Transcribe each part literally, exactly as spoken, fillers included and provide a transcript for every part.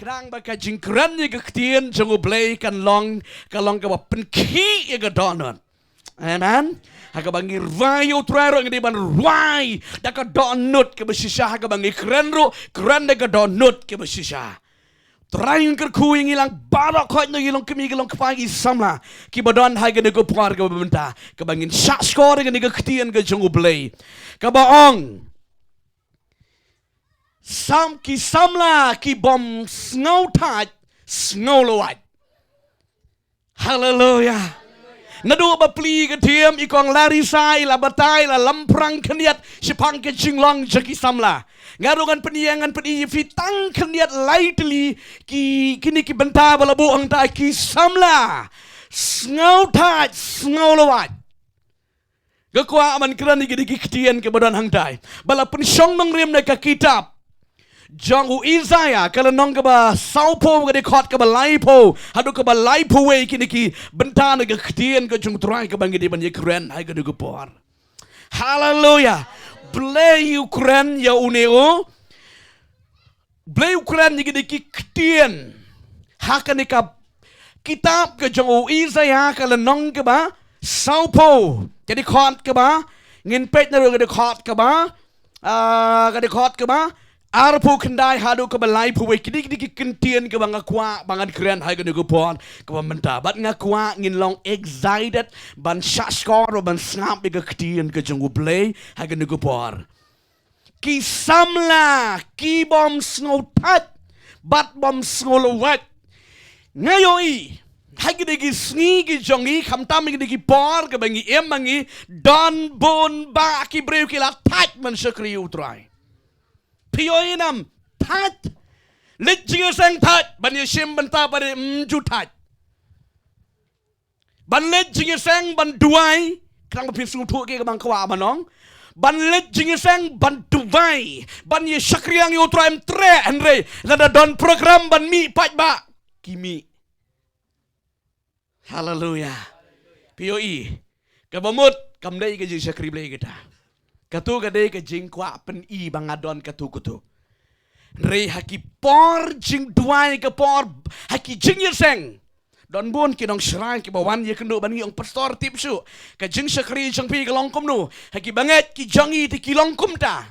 Khnang ba ka jingkren ïa ka ktien jong U Blei kan long, ka long kaba pynkhih ïa ka dohnud. Amen. Ha kaba ngi rwai ïa U Trai ruh ngi dei ban rwai da ka dohnud kaba shisha, ha kaba ngi kren ruh kren da ka dohnud kaba shisha. Trai ngi kyrkhu ïa ngi lang baroh, khot ngi long kmie, ngi long kpa, ki samla kiba don ha kane ka por kaba mynta, kaba ngin shah shkor ïa kane ka ktien ka jong U Blei kaba ong, sam, ki samla kibym sngew thait, sngew lwait. Haleluya. Naduh ba plie ka thiem, i kong Larisa i la batai, i la lamphrang khyndiat shaphang ka jinglong jong ki samla. Nga ruh ngan pyni, ngan pyni ïa phi tang khyndiat lai tylli ki, kine ki bynta ba la buh hangta, ki samla sngew thait, sngew lwait. Nga kwah ban kren ïa kine ki ktien kiba don hangtai ba la pynshong nongrim na ka kitab jong u Isaiah, ka lynnong kaba sawphew, ka dkhot kaba laiphew haduh kaba laiphew wei. Kine ki bynta na ka ktien ka jong U Trai kaba ngi dei ban ïakren ha kane ka por. Haleluya. Blei u kren ïa une u Blei u kren ïa kine ki ktien ha kane ka kitab ka jong u Isaiah, ka lynnong kaba sawphew, ka dkhot kaba, ngin peit na ruh ka dkhot kaba, ah, ka dkhot kaba arphew khyndai haduh kaba laiphew wei. Kine, kine ki ktien kaba nga kwah ba ngan kren ha kane ka por kaba mynta. Bad nga kwah ngin long excited ban shah shkor, ban sngap ïa ka ktien ka jong U Blei ha kane ka por. Ki samla kibym sngew thait bad bym sngew lwait. Nga ïohi ha kine ki sngi ki jong ngi, khamtam ha kine ki por kaba ngi im ha ngi, don bun bah ki briew ki la thait ban shakri ïa U Trai. Phi ïohi ne em? Thait. Leit jingïaseng thait, ban ïashim bynta pat ym ju thait. Ban leit jingïaseng ban duwai, khnang ba phin sngewthuh ïa kaba nga kwah ban ong. Ban leit jingïaseng ban duwai, ban ïa shakri lang ïa U Trai, ym treh, hynrei lada don program ban mih pat bah ki mih. Haleluya. Phi ïohi, kaba mut kam dei ka jingshakri Blei kata. Katu ka dei ka jingkwah pyni ba nga don katu katu. Hynrei ha ki por jingduwai, ka por ha ki jingïaseng, don bun ki nongshrai kiba wan ïakynduh ban ngi, ong, Pastor, tip shuh, ka jingshakri jong phi ka long kumno? Ha ki bangeit ki jong ngi te ki long kumta.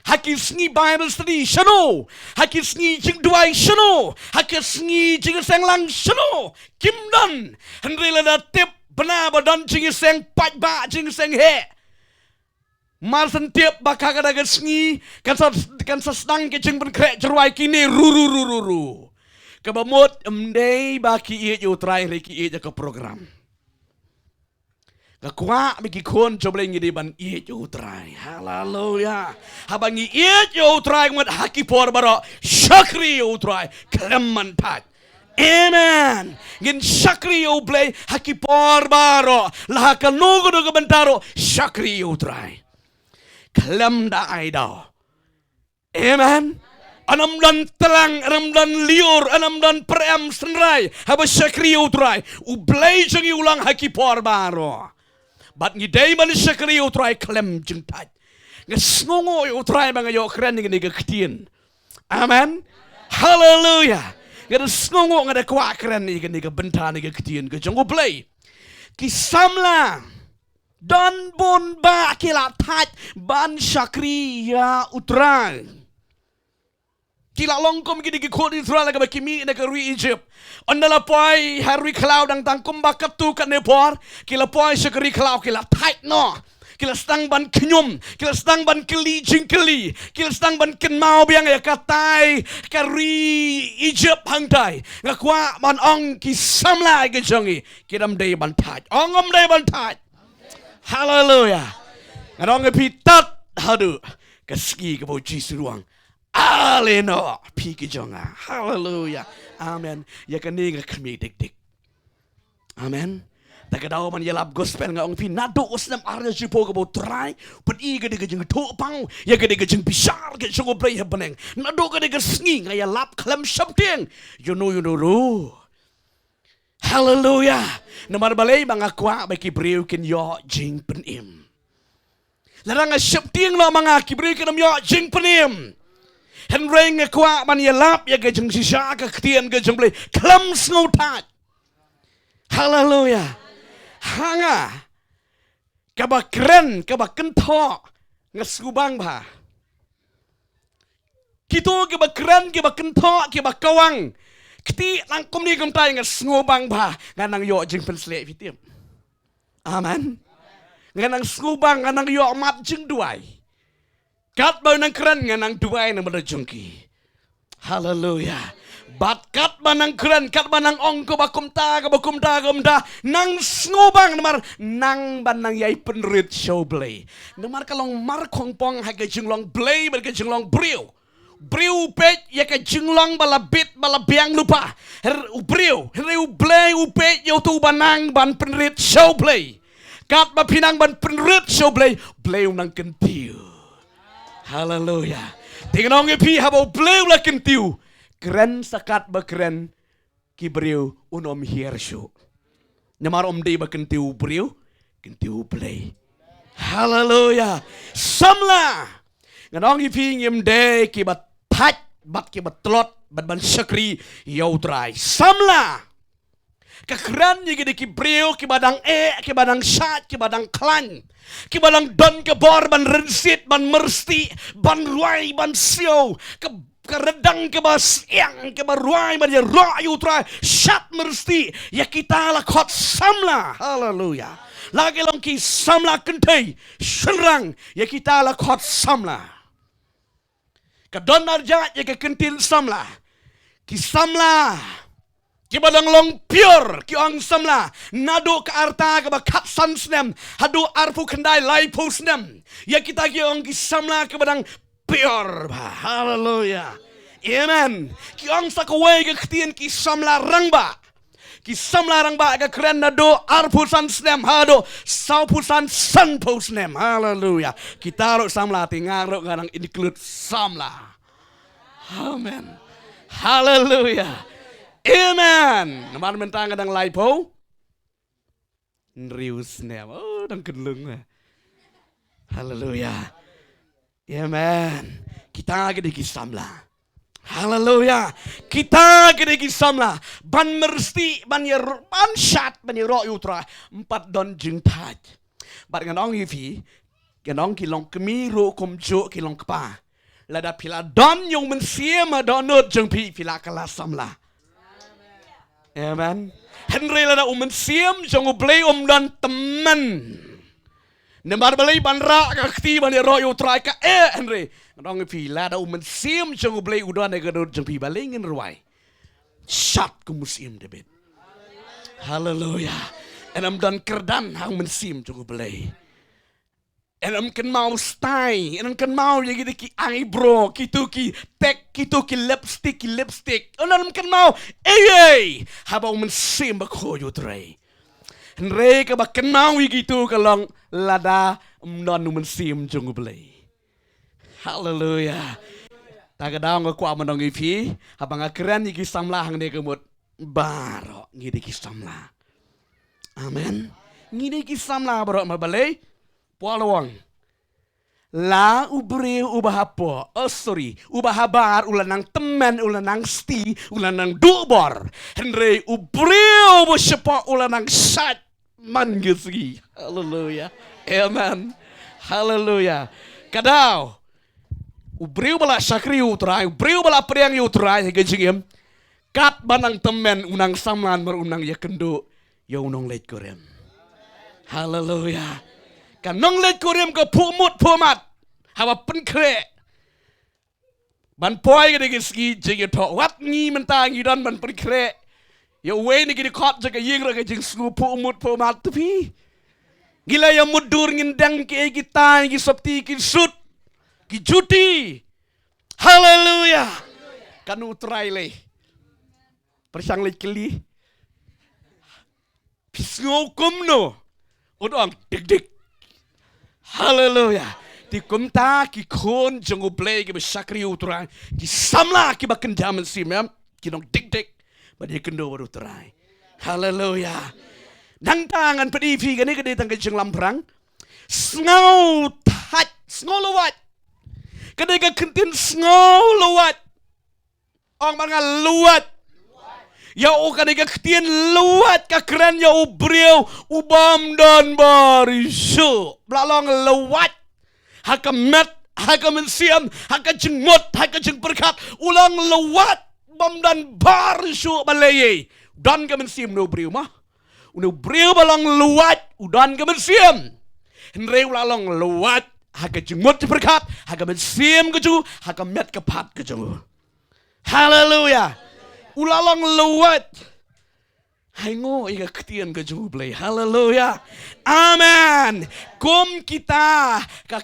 Ha ki sngi Bible study shano? Ha ki sngi jingduwai shano? Ha ki sngi jingïaseng lang shano? Kim don. Hynrei lada tip bna ba don jingïaseng pat bah, jingïaseng heh, mar shen tip ba ka, ka da ka sngi kan sa, kan sa sdang ka jingpynkhreh jingrwai kine ruh ruh ruh ruh ruh. Kaba mut ym dei ba ki ïeit ïa U Trai, hynrei ki ïeit ïa ka program. Nga kwah ba ki khun jong U Blei ngi dei ban ïeit ïa U Trai. Haleluya. Haba ngi ïeit ïa U Trai, ngi mut ha ki por baroh shakri ïa U Trai khlem ban thait. Amen. Ngin shakri ïa U Blei ha ki por baroh, la ha kano kano ka bynta ruh shakri ïa U Trai khlem da ai daw. Amen. Ym don tlang, ym don lyiur, ym don pyrem synrai haba shakri ïa U Trai. U Blei jong ngi u long ha ki por baroh. Bad ngi dei ban shakri ïa U Trai khlem jingthait. Nga sngewnguh ïa U Trai ba nga ïoh kren ïa kane ka ktien. Amen. Haleluya. Nga da sngewnguh, nga da kwah kren ïa kane ka bynta na ka ktien ka jong U Blei. Ki samla don bun bah ki la thait ban shakri ïa U Trai. Ki la long kum kine ki khun Israel ha kaba ki mih na ka ri Egypt. Ynda la poi ha ri khlaw dang tang kumba katu kane por, ki la poi sha ka ri khlaw, ki la thait noh. Ki la sdang ban khñium, ki la sdang ban kylli jingkylli, ki la sdang ban kynmaw biang ïa katai ka ri Egypt hangtai. Nga kwah ban ong, ki samla ki jong ngi, ki ym dei ban thait. Ong ym dei ban thait. Haleluya. Nga ong ïa phi, tad haduh ka sngi kaba U Jisu u ong, ale noh phi ki jong nga. Haleluya. Amen. Ïa kane nga khmih dik dik. Amen. Te ka daw ban ïalap gospel, nga ong ïa phi, naduh u snem ar hajar shiphew kaba U Trai u pyni kane ka jingthoh pang ïa kane ka jingbishar ka jong U Blei ha bneng, naduh kane ka sngi nga ïalap khlem sheptieng ïa uno uno ruh. Haleluya. Namar balei? Ba nga kwah ba ki briew kin ïoh jingpynim. Lada nga sheptieng noh ma nga, ki briew kin ym ïoh jingpynim. Hynrei nga kwah ban ïalap ïa ka jingshisha ka ktien ka jong U Blei. Khlem sngewthait. Haleluya. Ha nga, kaba kren, kaba kynthoh, nga sngewbang bha. Kito kiba kren, kiba kynthoh, kiba kawang, kti lang kumne kumtai, nga sngewbang bha. Nga nang ïoh jingpynshlur, phi tip. Amen. Nga nang sngewbang, nga nang ïoh mat jingduwai. Katba nang kren, nga nang duwai namar jong ki. Haleluya. Bad katba nang kren, katba nang ong kaba kumta, kaba kumta, kaba kumta, nang sngewbang namar nang ban nang ïai pynrit sha U Blei. Namar ka long markhongpong ha ka jinglong Blei bad ka jinglong briew. Briew u peit ïa ka jinglong ba la bit, ba la biang lypa. Hynrei u briew, hynrei U Blei u peit ïa uto uba nang ban pynrit sha U Blei. Katba phi nang ban pynrit sha U Blei, Blei u nang kyntiew. Haleluya. Te ngan ong ïa phi, haba U Blei u la kyntiew, kren sa katba kren ki briew, un ym hiar shuh. Namar ym dei ba kyntiew u briew, kyntiew U Blei. Haleluya. Samla. Ngan ong ïa phi, ngim dei kiba thait bad kiba tlot bad ban shakri ïa U Trai. Samla. Ka kren ïa kine ki briew kiba dang eh, kiba dang shait, kiba dang khlaiñ, kiba dang don ka bor ban rynsied, ban myrstieh, ban rwai, ban siaw, ka, ka ryndang kaba syiang, kaba rwai ban ïaroh ïa U Trai. Shait myrstieh, ïa kita la khot samla. Haleluya. La ki long ki samla kynthei, shynrang, ïa kita la khot samla. Ka don arjait ïa ka kyntien samla. Ki samla kiba dang long pior, ki ong samla, naduh ka rta kaba khatsan snem haduh arphew khyndai, laiphew snem. Ïa kita ki ong ki samla kiba dang pior bha. Haleluya. Amen. Ki ong sa kawei ka ktien, ki samla rangbah. Ki samla rangbah ka kren naduh arphew san snem haduh sawphew san, sanphew snem. Haleluya. Kita ruh samla, te nga ruh nga nang include samla. Amen. Haleluya. Amen. Namar mynta nga dang laiphew hynriew snem. Oh, dang kynlung. Haleluya. Amen. Kita ki dei ki samla. Haleluya. Kita ki dei ki samla. Ban myrstieh, ban ïa, ban shait, ban ïaroh ïa U Trai, ym pat don jingthait. Bad ngan ong ïa phi, ngan ong, ki long kmie ruh kumjuh ki long kpa. Lada phi la don ïa U Mynsiem ha dohnud jong phi, phi la kylla samla. Amen. Hynrei lada U Mynsiem jong U Blei um don, tymmen. Namar balei? Ban rah ka kti ban ïaroh ïa U Trai ka eh, hynrei ngan ong ïa phi, lada U Mynsiem jong U Blei u don ha dohnud jong phi, balei ngin rwai? Shait kum u Syiem David. Haleluya. Yn ym don kyrdan ha U Mynsiem jong U Blei. Yn ym kynmaw style, yn ym kynmaw ïa kito ki eyebrow, kito ki tek, kito ki lipstick, ki lipstick. Yn ym kynmaw ei ei haba U Mynsiem Bakhuid u trei. Hynrei kaba kynmaw ïa kito ka long lada ym don U Mynsiem jong U Blei. Haleluya. Ta ka daw nga kwah ban ong ïa phi, haba nga kren ïa ki samla hangne ka mut, baroh ngi dei ki samla. Amen. Ngi dei ki samla baroh, namar balei? Paul u ong, la u briew uba hapoh, oh sorry, uba habar u la nang tymmen, u la nang sti, u la nang duh bor. Hynrei u briew uba shapoh u la nang shait man ka sngi. Haleluya. Amen. Haleluya. Ka daw, u briew ba la shakri ïa U Trai, u briew ba la pdiang ïa U Trai ha ka jingim, katba nang tymmen u nang samla namar u nang ïakynduh ïa u nongleit kurim. Haleluya. Ka nongleit kurim ka phuh mut phuh mat haba pynkhreh. Ban poi ka dei ka sngi jingïathoh. Wat ngi mynta ngi don ban pynkhreh ïa uwei na ki dkhot jong ka ïing ruh ka jingsngew phuh mut phuh mat, to phi. Ngi la ïa mutdur, ngin deng kiei kita, ki sopti, ki suit, ki juti. Haleluya. Katno U Trai leh? Pyrshang leit kylli. Phi sngew kumno? Ut ong, dik dik. Haleluya. Te kumta ki khun jong U Blei kiba shakri ïa U Trai, ki samla kiba kynja mynsiem, em, ki nong dik dik ban ïakynduh bad U Trai. Haleluya. Nangta ngan pyni phi kane ka dei tang ka jinglamphrang. Sngew thait, sngew lwait. Ka dei ka ktien sngewlwait. Ong bad nga, lwait. Ïa u, ka dei ka ktien lwait, ka kren ïa u briew u bym don bor shuh. Ba la long lwait ha ka met, ha ka mynsiem, ha ka jingmut, ha ka jingpyrkhat. U long lwait bym don bor shuh ba leh ei. Don ka mynsiem une u briew ma. Une u briew ba long lwait u don ka mynsiem. Hynrei u la long lwait ha ka jingmut jingpyrkhat, ha ka mynsiem ka jong u, ha ka met ka phad ka jong u. Haleluya. U la long lwait. Hainguh ïa ka ktien ka jong U Blei. Haleluya. Amen. Kum kita, ka,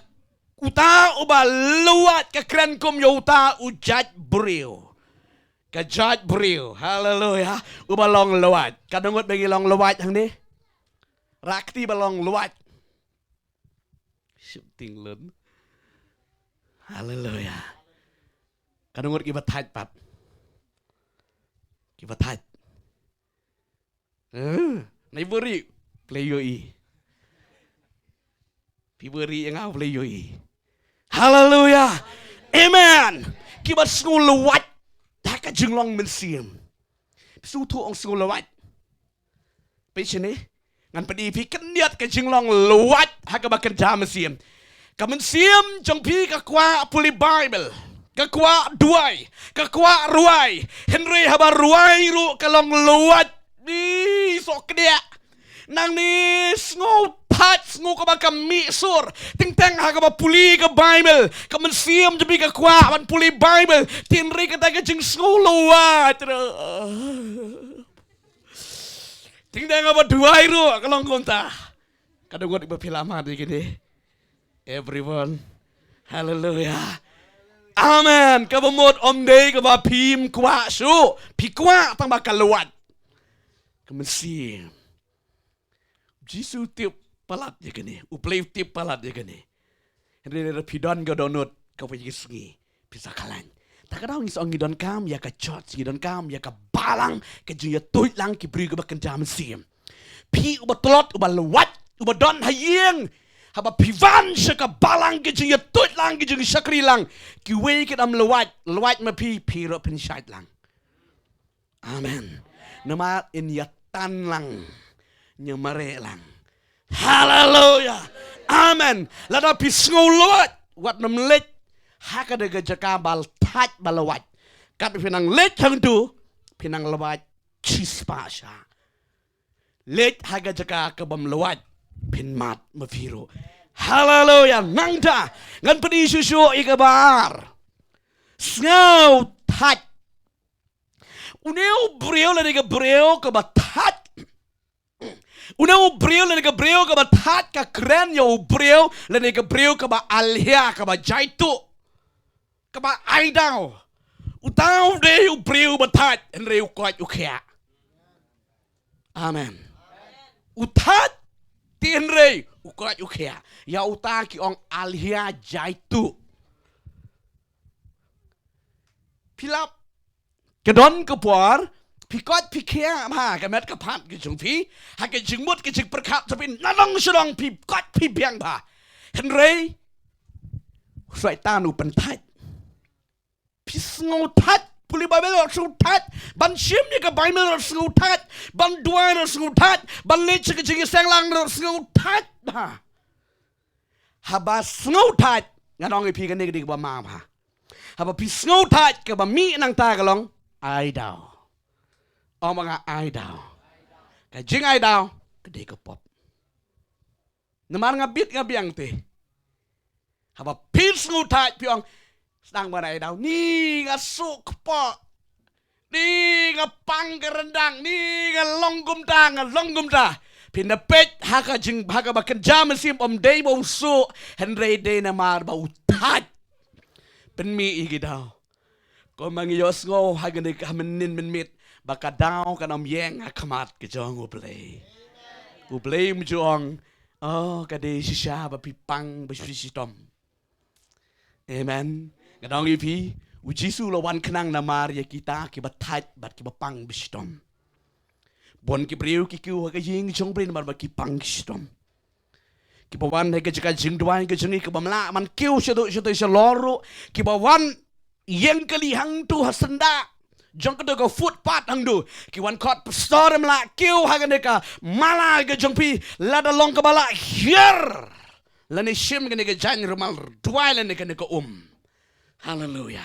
uta uba lwait ka kren kum ïa uta u jait briew. Ka jait briew. Haleluya. Uba long lwait. Ka don ngut ba ngi long lwait hangne? Rah kti ba long lwait. Shim ting lun. Haleluya. Ka don ngut kiba thait pat? Kiba thait. Eh, nai buri. Play yo i. Phi buri ïa nga, play yo i. Haleluya. Amen. Kiba sngewlwait ha ka jinglong mynsiem. Phi sngewthuh ong sngewlwait? Peit shane, ngan pyni phi khyndiat ka jinglong lwait ha kaba kynja mynsiem. Ka mynsiem jong phi ka kwah pule Baibl, ka kwah duwai, ka kwah rwai. Hynrei haba rwai ruh ka long lwait. Ih, sok kdiah. Nangne sngew thait, sngew kaba ka mih sur. Teng teng ha kaba pule ka Baibl, ka mynsiem jong phi ka kwah ban pule Baibl. Hynrei kata ka jingsngew lwait. Teng teng haba duwai ruh ka long kumta. Ka don ngut ba phi la mad ïa kine? Everyone. Haleluya. Amen. Kaba mut ym dei kaba phim kwah shuh. Phi kwah tang ba ka lwait. Ka mynsiem. Jisu tip palat ïa kane. U Blei u tip palat ïa kane. Hynrei lada phi don ka dohnud kawei ka sngi, phin sa khlaiñ. Ta ka daw ngi sa ong ngi donkam ïa ka church, ngi donkam ïa ka balang ka jingïatuid lang ki briew kiba kynja mynsiem. Phi uba tlot, uba lwait, uba don ha ïing, haba phi wan sha ka balang ka jingïatuid lang, ka jingshakri lang, kiwei ki dang lwait, lwait ma phi, phi ruh phin shait lang. Amen. Namar yn ïa tan lang, ïa mareh lang. Haleluya. Amen. Lada phi sngew lwait, wat nym leit ha kata ka jaka ba thait ba lwait. Katba phi nang leit hangtu, phi nang lwait shispah sha. Leit ha ka jaka kabym lwait, phin mad ma phi ruh. Haleluya. Nangta ngan pyni shuh shuh ïa kaba ar. Sngewthait. Une u briew lane ka briew kaba thait. Une u briew lane ka briew kaba thait ka kren ïa u briew lane ka briew kaba alhia, kaba jaituh, kaba ai daw. Uta u dei u briew ba thait, hynrei u koit u khiah. Amen. U thait, te hynrei u koit u khiah. Ïa uta ki ong alhia, jaituh. Phi lap, ka don ka por phi koit phi khiah ha ka met ka phad ka jong phi, ha ka jingmut ka jingpyrkhat jong phi, na long sha long phi koit phi biang bha. Hynrei u Soitan u pynthait. Phi sngewthait, pule Baibl ruh sngewthait, ban shim ïa ka Baibl ruh sngewthait, ban duwai ruh sngewthait, ban leit sha ka jingïaseng lang ruh sngewthait. Ha. Haba sngewthait, ngan ong ïa phi kane ka dei kaba ma bha. Haba phi sngewthait, kaba mih nangta ka long ai daw. Ong ma nga, ai daw. Ka jingai daw ka dei ka pop. Namar nga bit nga biang te. Haba phi sngewthait phi ong, sdang ban ai daw, ni nga suk kpoh, ni nga pang ka ryndang, ni nga long kumta, nga long kumta. Phin da peit ha ka jing, ha kaba kynja mynsiem, ym dei ba u suk, hynrei dei namar ba u thait. Pynmih ïa ki daw. Kumba ngi ïohsngew ha kane ka mynnin mynmiet, ba ka daw kan ym ïeng ha khmat ka jong U Blei. U Blei um ju ong, oh, ka dei shisha ba phi pang ba phi shitom. Amen. Nga ong ïa phi, U Jisu u la wan khnang namar ïa kita kiba thait bad kiba pang ba shitom. Bun ki briew ki kiew ha ka ïing jong U Blei namar ba ki pang ki shitom. Kiba wan ha ka jaka jingduwai ka jong ngi, kiba ym lah ban kiew shaduh shaduh shalor ruh, kiba wan ïeng kali hangtu ha syndah jong kato ka footpath hangtu, ki wan khot, Pastor, ym lah kiew ha kane ka mala ka jong phi, lada long kaba lah hiar lane shim kane ka jaiñ rumal duwai lane kane ka um. Haleluya.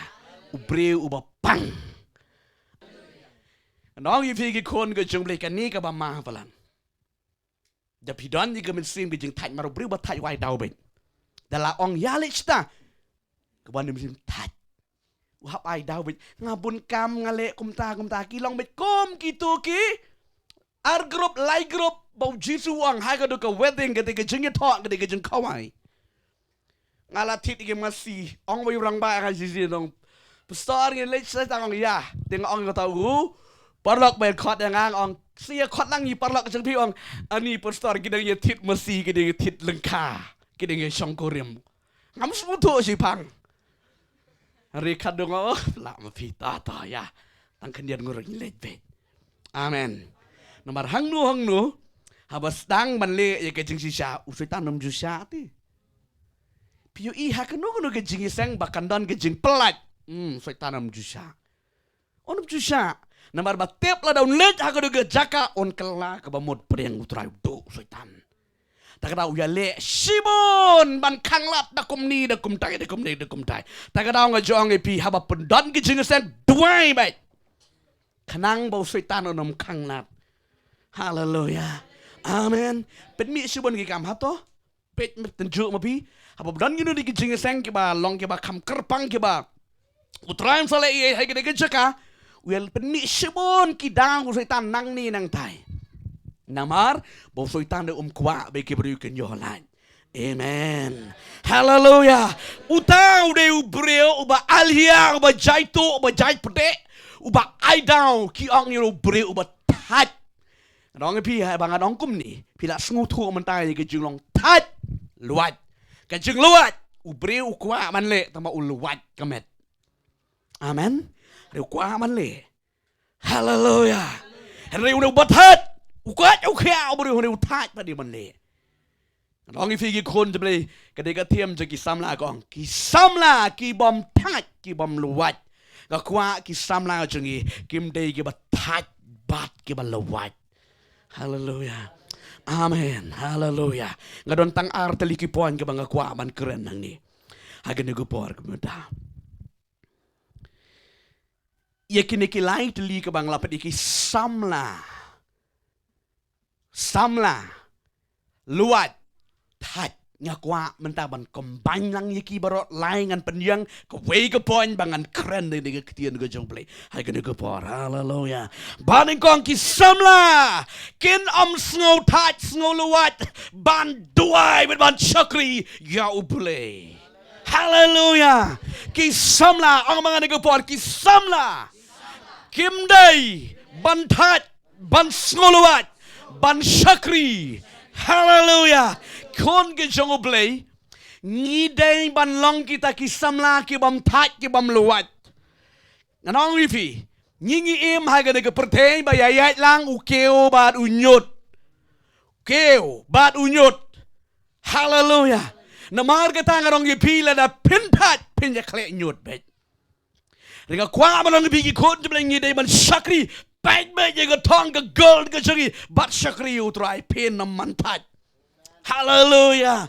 U briew uba pang. Ngan ong ïa phi ki khun ka jong U Blei, kane kaba ma palat. Da phi don ïa ka mynsiem ka jingthait, namar u briew ba thait u ai daw beit. Da la ong ïa leit shata, kaba nym mynsiem thait, u hap ai daw beit. Nga bun kam, nga leh kumta kumta, ki long beit kum kito ki ar group, lai group ba U Jisu u ong ha kato ka wedding, kata ka jingïathoh, kata ka jingkhawai. Nga la thied ïa ki masi, ong wei u rangbah ka jiji, ong, Pastor, ngi leit shata, ong ïa. Te nga ong ïa uta u paralok ba ïa khot ïa nga, ong, sa ïa khot lang ïa i paralok jong phi, ong, ani Pastor, ki dang ïa thied masi, ki dang ïa thied lyngkha, ki dang ïa shongkurim. Ngam sngewthuh shiphang. Hynrei khadduh nga, oh, lah ma phi, ta ta ïa. Tang khyndiat ngur ngi leit beit. Amen. Namar hangno hangno, haba sdang ban leh ïa ka jingshisha, u Soitan um ju shah te. Phi ïohi ha kano kano ka jingïaseng ba kan don ka jingpyllait, hmm, u Soitan um ju shah. Un um ju shah. Namar ba tip lada un leit ha kano ka jaka, un kylla kaba mut pdeng U Trai u duh u Soitan. Ta ka daw u ïaleh shibun ban khanglad, da kumne da kumtai, da kumne da kumtai. Ta ka daw nga ju ong ïa phi, haba pyndon ka jingïaseng, duwai beit, khnang ba u Soitan un ym khanglad. Haleluya. Amen. Pynmih shibun ki kam, hato? Peit, tynjuh ma phi. Haba don kino kino ki jingïaseng kiba long kiba kham kyrpang, kiba U Trai um sa leh ei ei ha kane ka jaka, u ïa pynmih shibun ki daw u Soitan nangne nangtai. Namar ba u Soitan u um kwah ba ki briew kin ïoh lait. Amen. Haleluya. Uta u dei u briew uba alhia, uba jaituh, uba jaipdeh, uba ai daw, ki ong ïa u briew uba thait. Ngan ong ïa phi, haba ngan ong kumne, phi lah sngewthuh mynta ïa ka jinglong thait, luwait. Ka jingluwait, u briew u kwah ban leh, tangba u luwait ka met. Amen. Hynrei u kwah ban leh. Haleluya. Hynrei une uba thait, u kwah, u kwah, u briew, hynrei u thait pat ïa ban leh. Ngan ong ïa phi ki khun jong U Blei, ka dei ka theme jong ki samla, ka ong, ki samla ki bym thait, ki bym luwait. Nga kwah ki samla jong ngi kim dei kiba thait bad kiba luwait. Haleluya. Amen. Haleluya. Nga don tang ar tylli ki point kiba nga kwah ban kren nangne ha kane ka por kumta. Ïa kine ki lai tylli kiba nga la peit, ïa ki samla. Samla, luwait, thait. Nga kwah mynta ban combine lang ïa ki baroh lai, ngan pynïeng kawei ka point ba ngan kren da ka ktien ka jong U Blei ha kane ka por. Haleluya. Ba nyngkong, ki samla kin ym sngew thait, sngew luwait ban duwai bad ban shakri ïa U Blei. Haleluya. Ki samla, ong ma nga ha kane ka por, ki samla kim dei ban thait, ban sngewluwait, ban shakri. Haleluya. Khun ki jong U Blei, ngi dei ban long kita ki samla ki bym thait, ki bym luwait. Ngan ong ïa phi, ngi, ngi im ha kane ka pyrthei ba ïaid lang u kiew bad u ñiut. Kiew bad u ñiut. Haleluya. Namar kata ngan ong ïa phi, lada phin thait, phin ïa khleh ñiut beit. Hynrei nga kwah ban ong ïa phi ki khun jong U Blei, ngi dei ban shakri. Peit beit ïa ka thong, ka gold ka jong ngi, bad shakri ïa U Trai, phin ym man thait. Haleluya.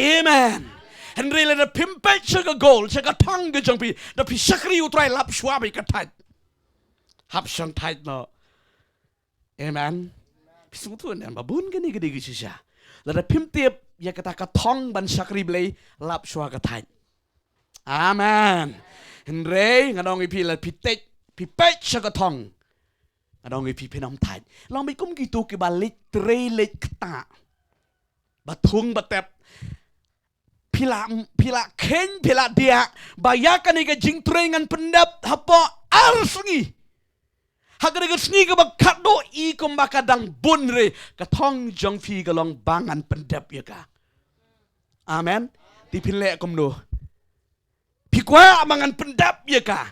Amen. Hynrei lada phim peit sha ka gold, sha ka thong ka jong phi, da phi shakri ïa U Trai, lap shuwa beit ka thait. Hap shong thait noh. Amen. Phi sngewthuh ne em ba bun kane ka dei ka shisha. Lada phim tip ïa kata ka thong ban shakri Blei, lap shuwa ka thait. Amen. Hynrei ngan ong ïa phi, lada phi tip, phi peit sha ka thong, ngan ong ïa phi, phin ym thait. Long beit kum kito kiba leit trei leit ktah, ba thung ba tep. Phi la, phi la kheiñ, phi la diah ba ïa kane ka jingtrei ngan pyndep hapoh ar sngi. Ha kane ka sngi kaba khatduh, i kumba ka dang bun re, ka thong jong phi ka long ba ngan pyndep ïa ka. Amen. Te phin leh kumno? Phi kwah ba ngan pyndep ïa ka,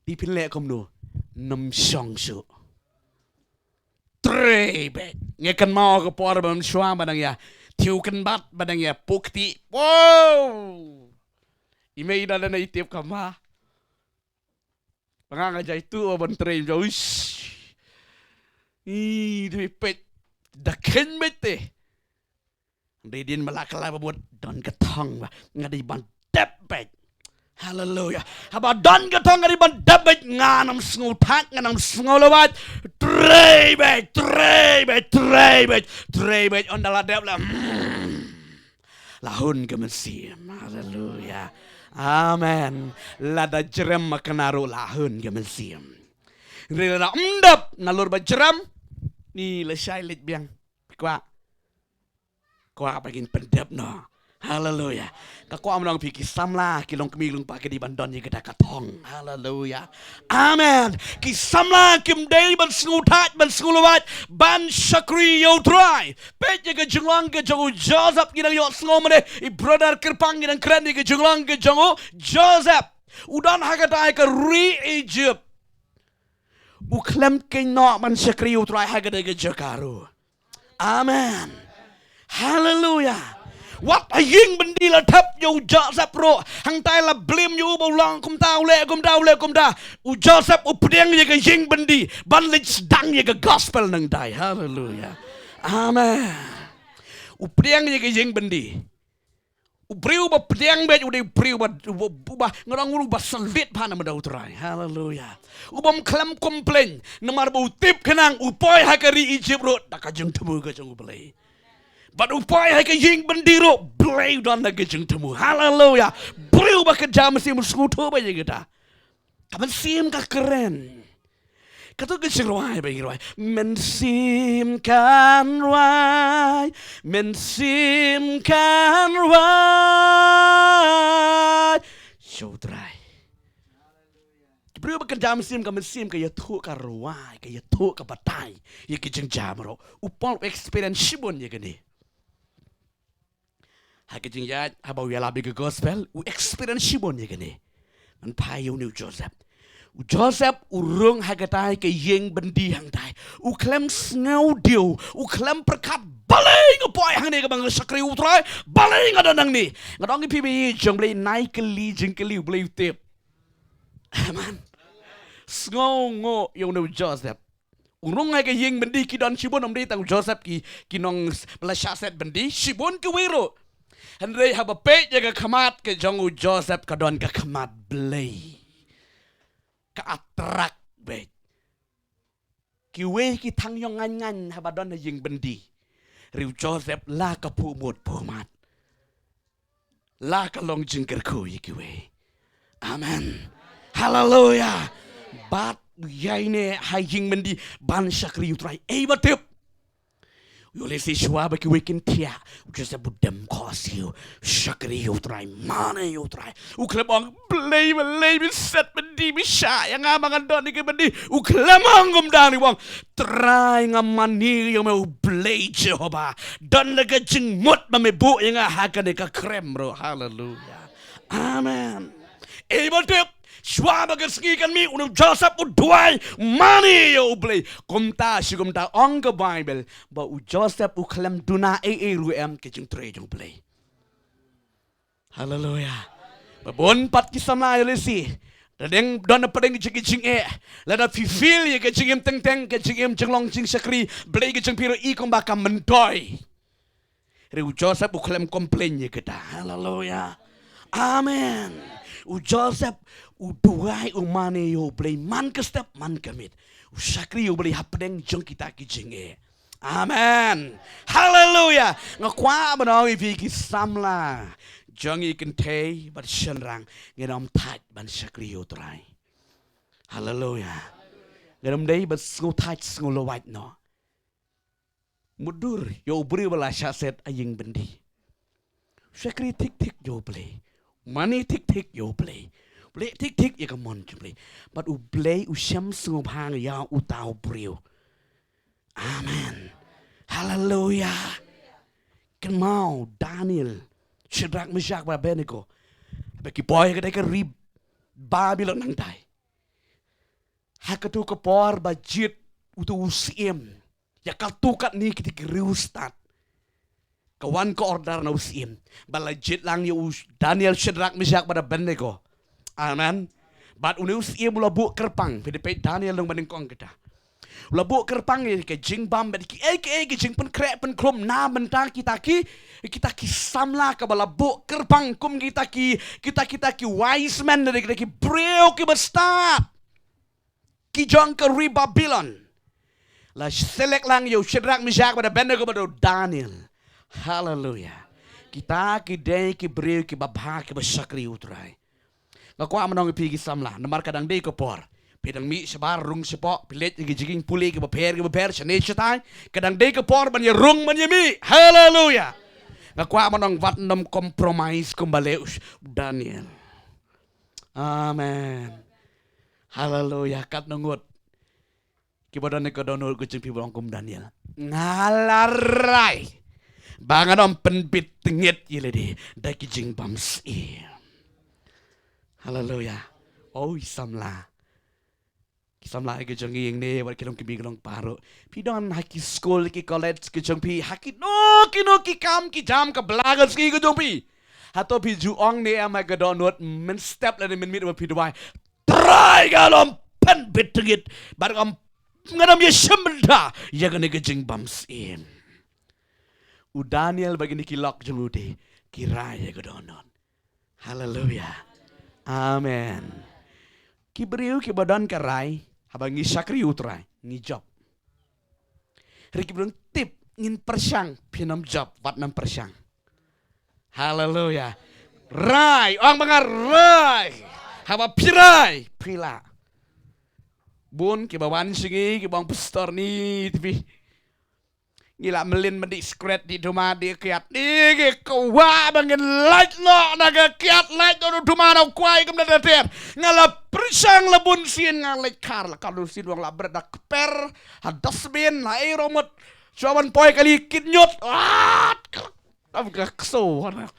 te phin leh kumno? Nym shong shuh. Trei beit. Ngi kynmaw ka por ba mynshuwa ba nang ïa Thiew kynbat ba dang ïa pukti. Wow. I mei da lana i tip ka ma. Ba nga nga jai tu ban trei jauh. I dei peit. Da khein beit te. Dei din mala kala ba mut don ka thong ba nga dei ban dep beit. Haleluya. Haba don ka thong nga dei ban dep beit, nga nam sngew thak, nga nam sngew lawait. Trei beit, trei beit, trei beit, trei beit. Ynda la dep la. Hmm. La hun ka mynsiem. Haleluya. Amen. Lada jrem ma kane ruh la hun ka mynsiem. Rila da mdep na lur ba jrem. Ni la shai leit biang. Kwah. Kwah ba ngin pyndep noh. Haleluya. Ka kwah mynno phi ki samla, ki longkmie longpa ki dei ban don ïa kata ka thong. Haleluya. Amen. Ki samla kim dei ban sngew thait, ban sngew lawait, ban shakri ïa U Trai. Peit ïa ka jinglong ka jong u Joseph, ngi dang ïohsngew mynne, i brother kyrpang, ngi dang kren ïa ka jinglong ka jong u Joseph. U don ha kata ka ri Egypt. U khlem khein noh ban shakri ïa U Trai ha kata ka jaka ruh. Amen. Haleluya. Wat ha ïing byndi la thep ïa u Joseph ruh. Hangtai la blame ïa u ba u long kumta, u leh kumta, u leh kumta. U Joseph u pdiang ïa ka ïing byndi ban leit sdang ïa ka gospel nangtai. Haleluya. Amen. U pdiang ïa ka ïing byndi. U briew ba pdiang beit u dei u briew ba, ba, ba, nga ong u ba salit bha na bynta U Trai. Haleluya. U bym khlem complain namar ba u tip khnang u poi ha ka ri Egypt ruh da ka jingthmu ka jong U Blei. Bad u poi ha ka ïing byndi ruh Blei u don da ka jingthmu. Haleluya. Briew ba kynja mynsiem u sngewthuh ba ïa kata. Ka mynsiem ka kren. Kato ka jingrwai ba ngi rwai. Mynsiem kan rwai. Mynsiem kan rwai. Sha U Trai. Ki briew ba kynja mynsiem, ka mynsiem ka ïathuh ka rwai, ka ïathuh ka batai ïa ki jingjia baroh. U Paul u experience shibun ïa kane. Ha ka jingïaid, haba u ïalap ïa ka gospel, u experience shibun ïa kane. Ngan phai ïa une u Joseph. U Joseph u rung ha katai ka ïing byndi hangtai. U khlem sngewdiaw, u khlem pyrkhat, balei nga poi hangne kaba nga shakri U Trai, balei nga don hangne. Nga ong ïa phi ba ïeit jong Blei, nai kylli jingkylli, U Blei u tip. Amen. Sngewnguh ïa une u Joseph. U rung ha ka ïing byndi, ki don shibun, ym dei tang u Joseph, ki, ki nong s-, ba la shah set byndi, shibun kiwei ruh. Hynrei haba peit ïa ka khmat ka jong u Joseph, ka don ka khmat Blei. Ka attract beit. Kiwei ki thang ïong ngaiñ ngaiñ haba don ha ïing byndi. Hynrei u Joseph la ka phuh mut phuh mat. La ka long jingkyrkhu ïa kiwei. Amen. Haleluya. Bad u ïaineh ha ïing byndi ban shakri U Trai. Ei ba tip. U Ulysses, shuwa ba kiwei kin thiah, u Joseph u dem khohsiew, shakri U Trai, mane U Trai. U khlem ong, Blei, Blei, me set byndi, me shah ïa nga ba ngan don ha ka byndi. U khlem ong kumta, u ong, Trai, nga mane ïa me, U Blei Jehobah. Don la ka jingmut ba me buh ïa nga ha kane ka krem ruh. Haleluya. Amen. Ei ba tip, shuwa ba ka sngi kan mih, une u Joseph u duwai, mane ïa U Blei. Kumta shi kumta ong ka Baibl ba u Joseph u khlem duna ei ei ruh em, ka jingtrei jong U Blei. Haleluya. Ba bun pat ki samla ïa lehse, da dang don hapdeng jong ki jingeh, lada phi feel ïa ka jingim teng teng, ka jingim jinglong jingshakri Blei ka jong phi ruh i kumba ka myntoi. Hynrei u Joseph u khlem complain ïa kata. Haleluya. Amen. U Joseph u duwai, u mane ïa U Blei man ka step man ka miet. U shakri U Blei hapdeng jong kita ki jingeh. Amen. Haleluya. Nga kwah ban ong ïa phi ki samla jong ngi kynthei bad shynrang, ngin ym thait ban shakri ïa U Trai. Haleluya. Ngin ym dei ban sngew thait sngew lawait noh. Mutdur ïa u briew ba la shah set ha ïing byndi. Shakri thik thik ïa U Blei. Mane thik thik ïa U Blei. Leh thik thik ïa ka mon jong U Blei. Bad U Blei u shem sngewbha ïa uta u briew. Amen. Haleluya. Kynmaw Daniel, Shadrach, Meshach bad Abednego. Ba ki poi ha katei ka ri Babilon nangtai. Ha katu ka por ba jied utu u syiem ïa katu katne kitei ki riewstad. Ka wan ka order na u syiem ba la jied lang ïa u Daniel, Shadrak, Meshak bad Abednego. Amen. Bad une u syiem u la buh kyrpang, phi da peit Daniel nong ba nyngkong kita. U la buh kyrpang ïa ka jingbam bad kiei kiei ki jingpynkhreh pynkhrum na bynta kita ki, kita ki samla, kaba la buh kyrpang kum kita ki, kita kita ki wise men, da kita ki briew kiba stad ki jong ka ri Babilon. La select lang ïa u Shadrak, Meshak bad Abednego bad u Daniel. Haleluya. Kita ki dei ki briew kiba bha, kiba shakri U Trai. Nga kwah ban ong ïa phi ki samla, namar ka dang dei ka por. Phi dang mih shabar, rung shapoh, phi leit ïa ki jingpule kiba pher kiba pher shane shatai. Ka dang dei ka por ban ïa rung, ban ïa mih. Haleluya. Nga kwah ban ong, wat nym compromise kumba leh u Daniel. Amen. Haleluya. Katno ngut kiba don ha ka dohnud ka jong phi ba ong kum Daniel, nga la rai ba ngan ym pynbit tngit ïa lade da ki jingbam syiem. Haleluya. Oi samla, ki samla ka jong ngi hangne, wat ki long kmie, ki long para, phi don ha ki skul, ki college ka jong phi, ha kino kino ki kam ki jam ka bla ka sngi ka jong phi. Hato phi ju ong ne em ha ka dohnud, mynstep lane mynmiet ba phi duwai, Trai, ngan ym pynbit tngit bad ngan ym, ngan ym ïashim bynta ïa kane ka jingbam syiem? U Daniel bad kine ki lok jong u te ki rai ïa ka dohnud. Haleluya. Amen. Ki briew kiba don ka rai, haba ngi shakri U Trai, ngi jop. Hynrei kiba don tip, ngin pyrshang, phin ym jop, wat nym pyrshang. Haleluya. Rai, ong ba nga rai. Haba phi rai, phi lah. Bun kiba wan sha ngi kiba ong, pastor, ni te phi, ngi la mlien ban dih sikret, dih duma, dih kiad. Ni ngi kwah ba ngin lait noh na ka kiad, lait noh na duma, na u kwai, kumta ter ter. Nga la pyrshang la bun sien, nga leit khar, la khar bun sien, wan la bret da kper ha dustbin, la ei ruh mut. Shuwa ban poi kali kit ñiut. Wat ka kso, wat.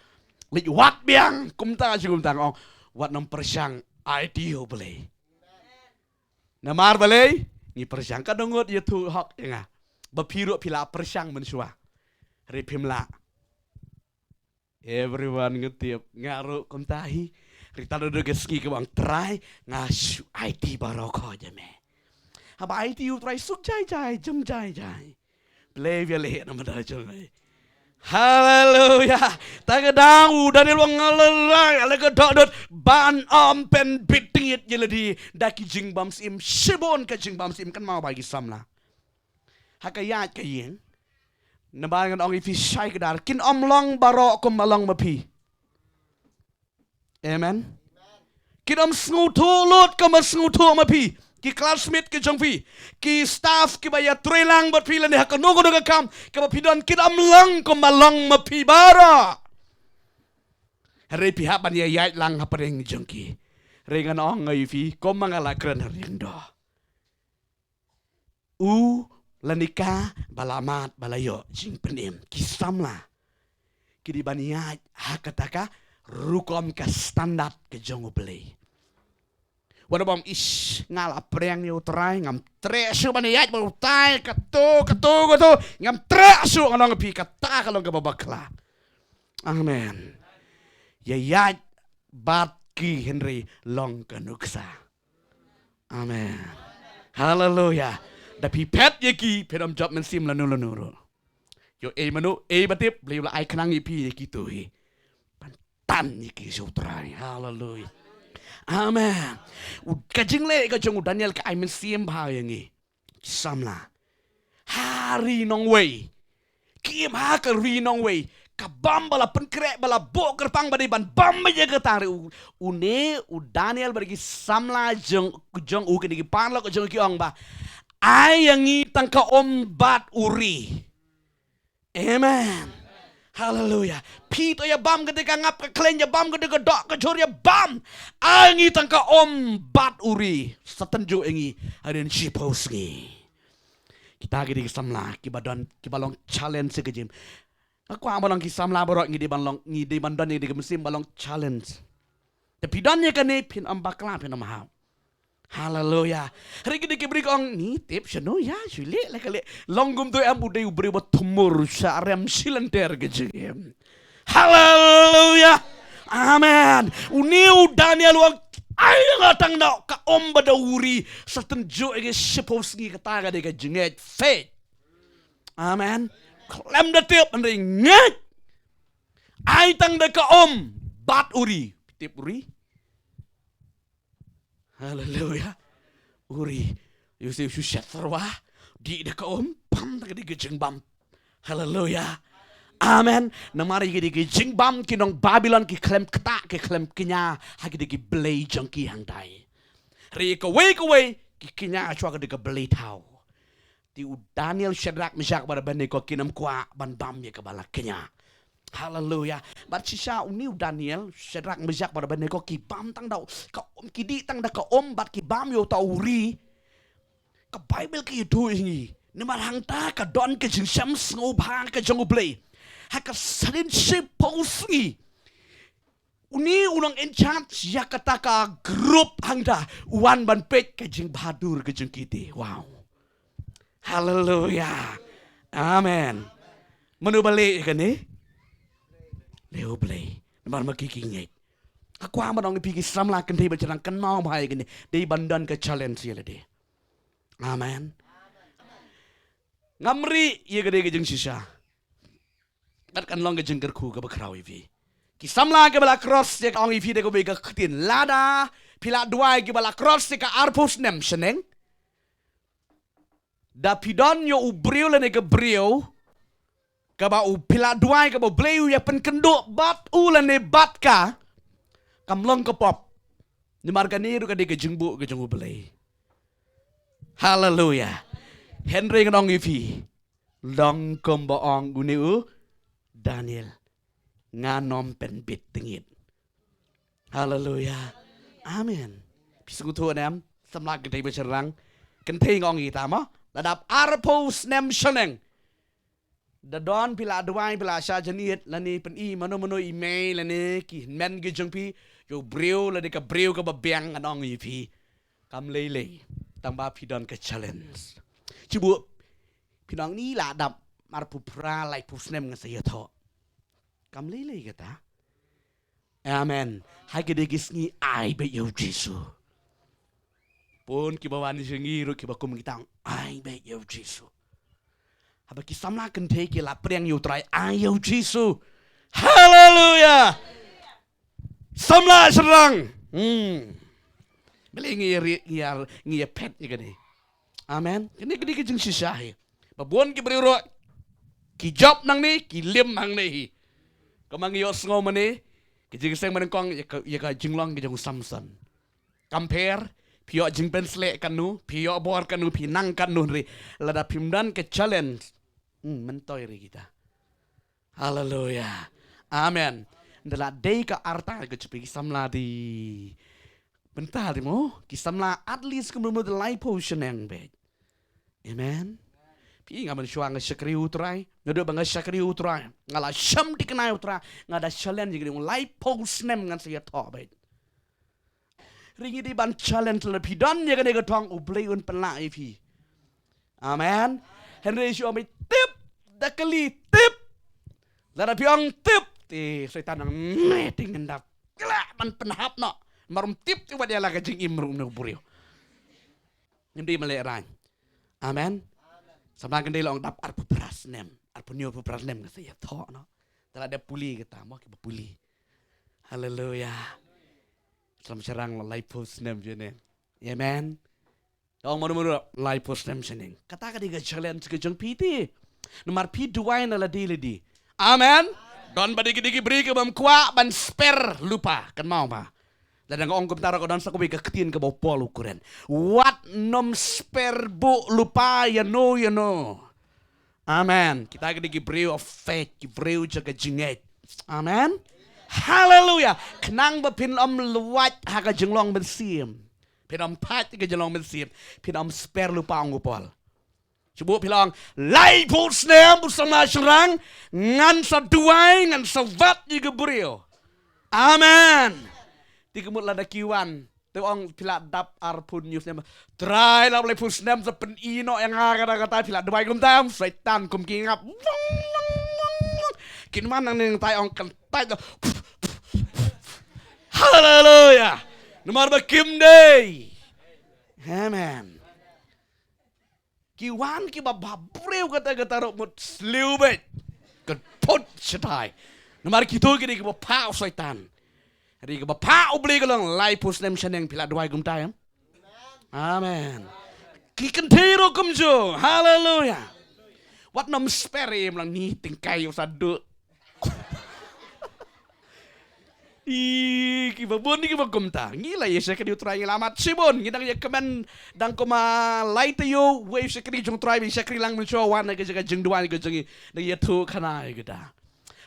Leit wad biang, kumta shi kumta, nga ong, wat nym pyrshang, ai tieng U Blei. Namar balei? Ngi pyrshang. Ka dohnud ïathuh hok ïa nga ba phi ruh phi la pyrshang mynshuwa, hynrei phim lah. Everyone nga tip, nga ruh kumta hi. Hynrei tang da ka sngi kaba ong, Trai, nga shu aiti baroh khoit ïa me. Haba aiti ïa U Trai, suk jai jai, jem jai jai. Blei bia leh na mada jong ngi. Haleluya. Tang ka dang u Daniel u ong, nga la rai, nga la ka dohnud ban ym pynbit tngit ïa lade da ki jingbam syiem. Shibun ka jingbam syiem, kynmaw bha ki samla. Ha ka ïaid ka ïing, namar ngan ong ïa phi shai kdar, kin ym long baroh kumba long ma phi. Amen. Kin ym sngewthuh lut kumba sngewthuh ma phi. Ki classmate ki jong phi, ki staff kiba ïatrei lang bad phi lane ha kano kano ka kam kaba phi don, kin ym long kumba long ma phi baroh. Hynrei phi hap ban ïa ïaid lang hapdeng jong ki. Hynrei ngan ong ïa phi, kumba nga la kren ha ring doh, u lane ka ba la mad ba la ïoh jingpynim, ki samla ki dei ban ïaid ha kata ka rukom, ka standard ka jong U Blei. Wat nym ong, ish, nga la pdiang ïa U Trai, ngam treh shuh ban ïaid bad utai, kato kato kato, ngam treh shuh, ngan ong ïa phi, kata ka long kaba bakla. Amen. Ïa ïaid bad ki hynrei long ka nuksa. Amen. Haleluya. Da phi phet ïa ki, phin ym jop mynsiem lano lano ruh. Ïoh ei mano, ei ba tip, Blei u la ai khnang ïa phi ïa kito hi. Ban tan ïa ki sha U Trai. Haleluya. Amen. U, ka jingleh ka jong u Daniel ka ai mynsiem bha ïa ngi. Samla. Ha ri nongwei. Ki im ha ka ri nongwei. Ka bam ba la pynkhreh, ba la buh kyrpang ba dei ban bam ba ïa kata ri u. Une u Daniel bad ki samla jong, jong u, kine ki paralok jong u ki ong ba, ai ïa ngi tang ka um bad u ri. Amen. Haleluya. Phi to ïa bam kata ka ngap ka khleiñ, ïa bam kata ka doh ka jhur, ïa bam. Ai ngi tang ka um bad u ri. Sa tynjuh ïa ngi hadien shiphew sngi. Kita ki dei ki samla kiba don, kiba long challenge ka jingim. Nga kwah ba long ki samla baroh, ngi dei ban long, ngi dei ban don ïa ka mynsiem ba long challenge. Te phi don ïa kane, phin ym bakla, phin ym hap. Haleluya. Hynrei kine ki briew ki ong, ngi tip shano ïa, shu leh la ka leh. Long kumto em, u dei u briew ba thmu ruh sha rem shilynter ka jingim. Haleluya. Amen. Une u Daniel u ong, ai nga tang da ka um bad da u ri, sa tynjuh ïa ki shiphew sngi, kata ka dei ka jingngeit, faith. Amen. Khlem da tip, hynrei ngeit. Ai tang da ka um bad u ri. Tip u ri? Haleluya. U ri. Ïoh shu shet tyrwa. Dih da ka um, bam da ka dei ka jingbam. Haleluya. Amen. Namar ïa ka dei ka jingbam, ki nong Babilon ki khlem ktah, ki khlem kñia ha ki dei ki blei jong ki hangtai. Hynrei kawei kawei ki kñia shuwa ka dei ka blei thaw. Te u Daniel, Shadrak, Meshak bad Abednego kin ym kwah ban bam ïa kaba la kñia. Haleluya. Bad shisha une u Daniel, Shadrak, Meshak bad Abednego ki bam tang da ka um, ki dih tang da ka um bad ki bam ïa uta u ri. Ka Baibl ka ïathuh ïa ngi, namar hangta ka don ka jingshem sngewbha ka jong U Blei. Ha ka sien shiphew sngi, une u nong in charge ïa kata ka group hangta u wan ban peit ka jingbhadur ka jong kito. Wow. Haleluya. Amen. Mano ba leh ïa kane? Leh U Blei. Namar ma ki ki ngeit. Nga kwah ban ong ïa phi ki samla kynthei bad shynrang, kynmaw bha ïa kane. Dei ban don ka challenge ïa lade. Amen. Ngam rieh ïa ka dei ka jingshisha. Bad kan long ka jingkyrkhu kaba khraw ïa phi. Ki samla kiba la cross, ïa ka ong ïa phi da kawei ka ktien, lada phi la duwai kiba la cross ïa ka arphew snem shaneng, da phi don ïa u briew lane ka briew kaba u phi la duwai kaba U Blei u ïa pynkynduh bad u lane bad ka, kam long ka pop. Namar kane ruh ka dei ka jingbuh ka jong U Blei. Haleluya. Hynrei ngan ong ïa phi, long kumba ong une u Daniel, ngan ym pynbit tyngit. Haleluya. Amen. Phi sngewthuh ne em? Samla kynthei bad shynrang. Kynthei nga ong ïa kita mo, la dap arphew snem shaneng, da don phi la duwai, phi la shah jingit, lane pyni mano mano i mei lane ki hynmen ki jong phi ïa u briew lane ka briew kaba biang, ngan ong ïa phi, kam lei lei. Tang ba phi don ka challenge. Shu buh, phi nang ni la dap arphew phra, laiphew snem ngan sa ïathoh. Kam lei lei kata. Amen. Ha ki dei ki sngi, ai beit ïa U Jisu. Bun kiba wan sha ngi ruh kiba kum kita, ai beit ïa U Jisu. Haba ki samla kynthei ki la pdiang ïa U Trai, ai ïa U Jisu. Haleluya. Samla shynrang. Hmm. Balei ngi ïa ri-, ngi ïa, ngi ïa phet ïa kane? Amen. Kane ka dei ka jingshisha hi. Ba bun ki briew ruh ki jop nangne, ki lim hangne hi. Kumba ngi ïohsngew mynne, ka jingseng mynnyngkong ïa ka, ïa ka jinglong ka jong u Samson. Kam pher, phi ïoh jingpynsleh katno, phi ïoh bor katno, phi nang katno, hynrei lada phim don ka challenge, hmm, myntoi ruh kita. Haleluya. Amen. Ynda la dei ka arta ka jong phi ki samla, dei mynta, dei mo, ki samla at least kumno mo da laiphew shaneng beit. Amen. Phi, nga mynshuwa nga shakri U Trai, naduh ba nga shakri U Trai, nga la shim dikna ïa U Trai, nga da challenge ïa kane, laiphew snem ngan sa ïathoh beit. Hynrei ngi dei ban challenge, lada phi don ïa kane ka thong, U Blei un pynlah ïa phi. Amen. Hynrei shu ong tip, da kylli tip. Lada phi ong tip, te Soitan nang ne te ngin da khleh ban pynhap noh. Mar um tip te wat ïa la ka jingim ruh na u briew. Ngim dei ban lehraiñ. Amen. Samla kynthei, la ong dap arphew phra snem, arphew hynñiew, arphew phra snem ngan sa ïathoh noh. Te la dep pule kita mo, kiba pule. Haleluya. Samla shynrang, la laiphew snem shaneng. Amen. Da ong mano mano, laiphew snem shaneng. Kata ka dei ka challenge ka jong phi te. Namar phi duwai na lade lade. Amen. Don ba dei ki, dei ki briew ki bym kwah ban spare lypa. Kynmaw ba, lada nga ong kumta ruh, ka don sa kawei ka ktien kaba u Paul u kren, wat nym spare buh lypa ïano ïano. Amen. Kita ki dei ki briew of faith, ki briew jong ka jingngeit. Amen. Haleluya. Khnang ba phin ym lwait ha ka jinglong mynsiem, phin ym pait ha ka jinglong mynsiem, phin ym spare lypa, ong u Paul. Shu buh phi la ong, laiphew snem, u samla shynrang, ngan sa duwai, ngan sa wad ïa ki briew. Amen. Te ka mut lada ki wan, Ong phi la dap arphew hynñiew snem. Trai la laiphew snem sa pyni noh ïa nga kata kata, phi la duwai kumta em? Soitan kum ki ngap. Wang, wang, wang, wang. Kin man nang nang tai ong kan tai. Haleluya. Namar ba kim dei. Amen. Ki wan kiba bha briew kata kata ruh mut sliew beit. Ka phut shatai. Namar kito ki dei kiba phah u Soitan. Dei kiba phah u Blei ka long laiphew snem shaneng, phi la duwai kumta em? Amen. Ki kynthei ruh kumjuh. Haleluya. Wat nym spare em lang ni tyngkai u sa duh. I, kiba bun kiba kumta. Ngi la ïa shakri u Trai, ngi la mad shibun. Ngi dang ïa kmen dang kumba lai taïew, wei shakri jong u Trai, wei shakri lang mynshuwa wan ka jaka jingduwai ka jong ngi. Dang ïathuh khana ïa kita.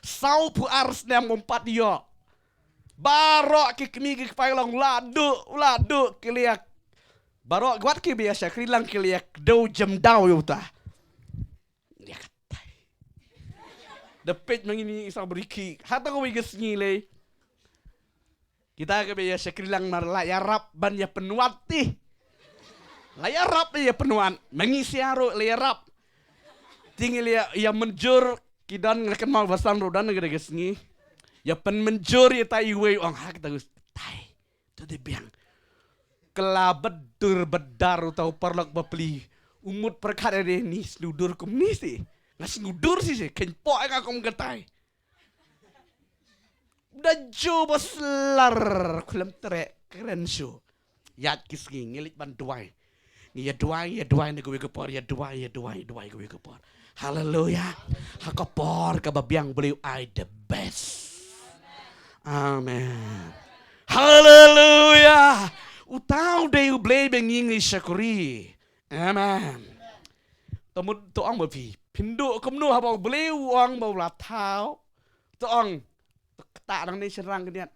Sawphew ar snem ym pat ïoh. Baroh ki kmie ki kpa ki long la duh, la duh ki liak. Baroh wat kiba ïa shakri lang ki liak. Dau jem dau ïa uta. Ïa katai. Da peit ma ngi ni sa bri ki. Hato kawei ka sngi lei. Kita kaba ïa shakri lang mar la ïarap ban ïa pynwad ti. La ïarap ïa pynwad. Ma ngi sia ruh la ïarap. Ti ngi la ïa, ïa mynjur ki don, nga kynmaw ba san ruh don ka da ka sngi. Ïa pynmynjur ïa tai iwei, ong ha kita ka tai. To dei biang. Ka la bad dur bad dar uta u paralok bapli. U mut pyrkhat ïa ni sngewdur kum ni si. Nga sngewdur shisha, kynpoh ïa nga kum katai. Da ju ba slar khlem treh kren shuh. Ïaid ki sngi ngi leit ban duwai. Ngi ïa duwai, ïa duwai na kawei ka por, ïa duwai, ïa duwai, duwai kawei ka por. Haleluya. Ha ka por kaba biang Blei u ai the best. Amen. Haleluya. Uta u dei u Blei ba ngi ngi shakri. Amen. To mut to ong ba phi. Phin duh kumno haba u Blei u ong ba u la thaw. To ong. To kata nangne shynrang khyndiat.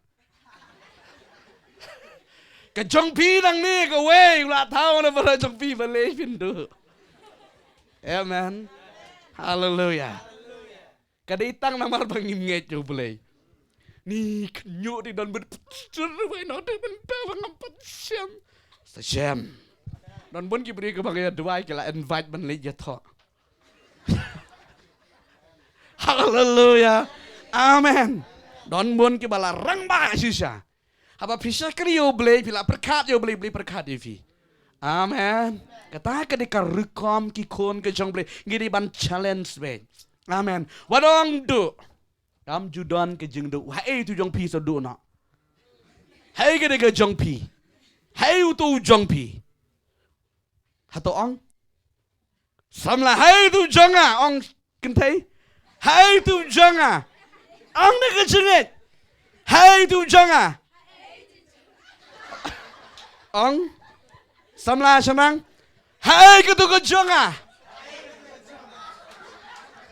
Ka jong phi nangne kawei u la thaw na baroh jong phi balei phin duh. Amen. Haleluya. Ka dei tang namar ba ngim ngeit ïa u Blei. Ni khynñiuh te don bun pastor ruh bai noh te ban thaw ba ngam pat shem. Sa shem. Don bun ki briew kiba nga ïa duwai ki la invite ban leit ïathoh. Haleluya. Amen. Don bun kiba la rangbah shisha. Haba phi shakri ïa u Blei, phi la pyrkhat ïa u Blei, Blei pyrkhat ïa phi. Amen. Kata ka dei ka rukom ki khun ka jong u Blei, ngi dei ban challenge beit. Amen. Wat ong duh. Kam ju don ka jingduh. Haei tu jong phi sa duh noh. Haei ka dei ka jong phi. Haei utu u jong phi. Hato ong. Samla haei tu jong nga, ong kynthei. Haei tu jong nga. Ong na ka jingngeit. Haei tu jong nga. Ong. Samla shynrang. Haei ka tu ka jong nga.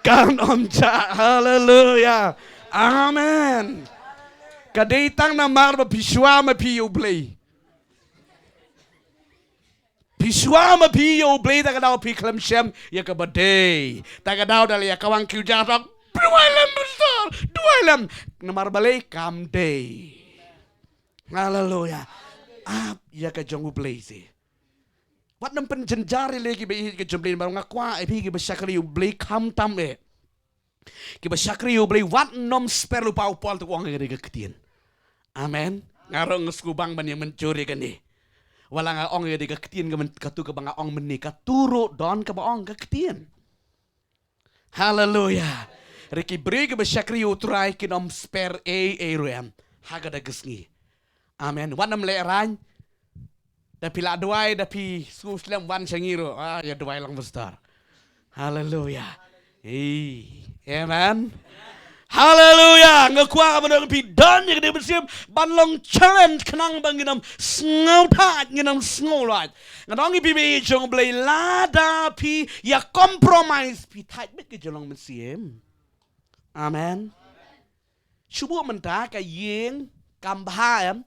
Kan ym jah. Haleluya. Amen. Ka dei tang namar ba phi shuwa ma phi ïa u Blei. Phi shuwa ma phi ïa u Blei, ta ka daw phi khlem shem ïa kaba dei. Ta ka daw da la ïa kawang ki u ja thok. Duwai lem pastor, duwai lem. Namar balei kam dei. Haleluya. Ap ïa ka jong u Blei si. Wat nym pynjynjar ïa lei kiba ïeit ka jong u Blei, namar nga kwah ïa phi kiba shakri ïa u Blei khamtam eh. Kiba shakri ïa u Blei wat nym spare, lypa u Paul te u ong ïa kane ka ktien. Amen. Nga ruh nga sngewbang ban ïa mynjur ïa kane. Wat la nga ong ïa kane ka ktien ka myn-, katu kaba nga ong mynne, katu ruh don kaba ong ka ktien. Haleluya. Ri ki briew kiba shakri ïa u Trai kin ym spare ei ei ruh em ha kata ka sngi. Amen. Wat nym lehraiñ. Da phi la duwai, da phi sngewslem wan sha ngi ruh. Ah, ïa duwai lang pastor. Haleluya. Ei, amen. Haleluya. Nga kwah ba ngi phi don ïa kane ka mynsiem ban long challenge khnang ba ngin ym sngewthait, ngin ym sngewlait. Nga ong ïa phi ba ïa jong Blei lada phi ïa compromise phi thait beit ka jinglong mynsiem. Amen. Shu buh mynta ka ïing kam bha em.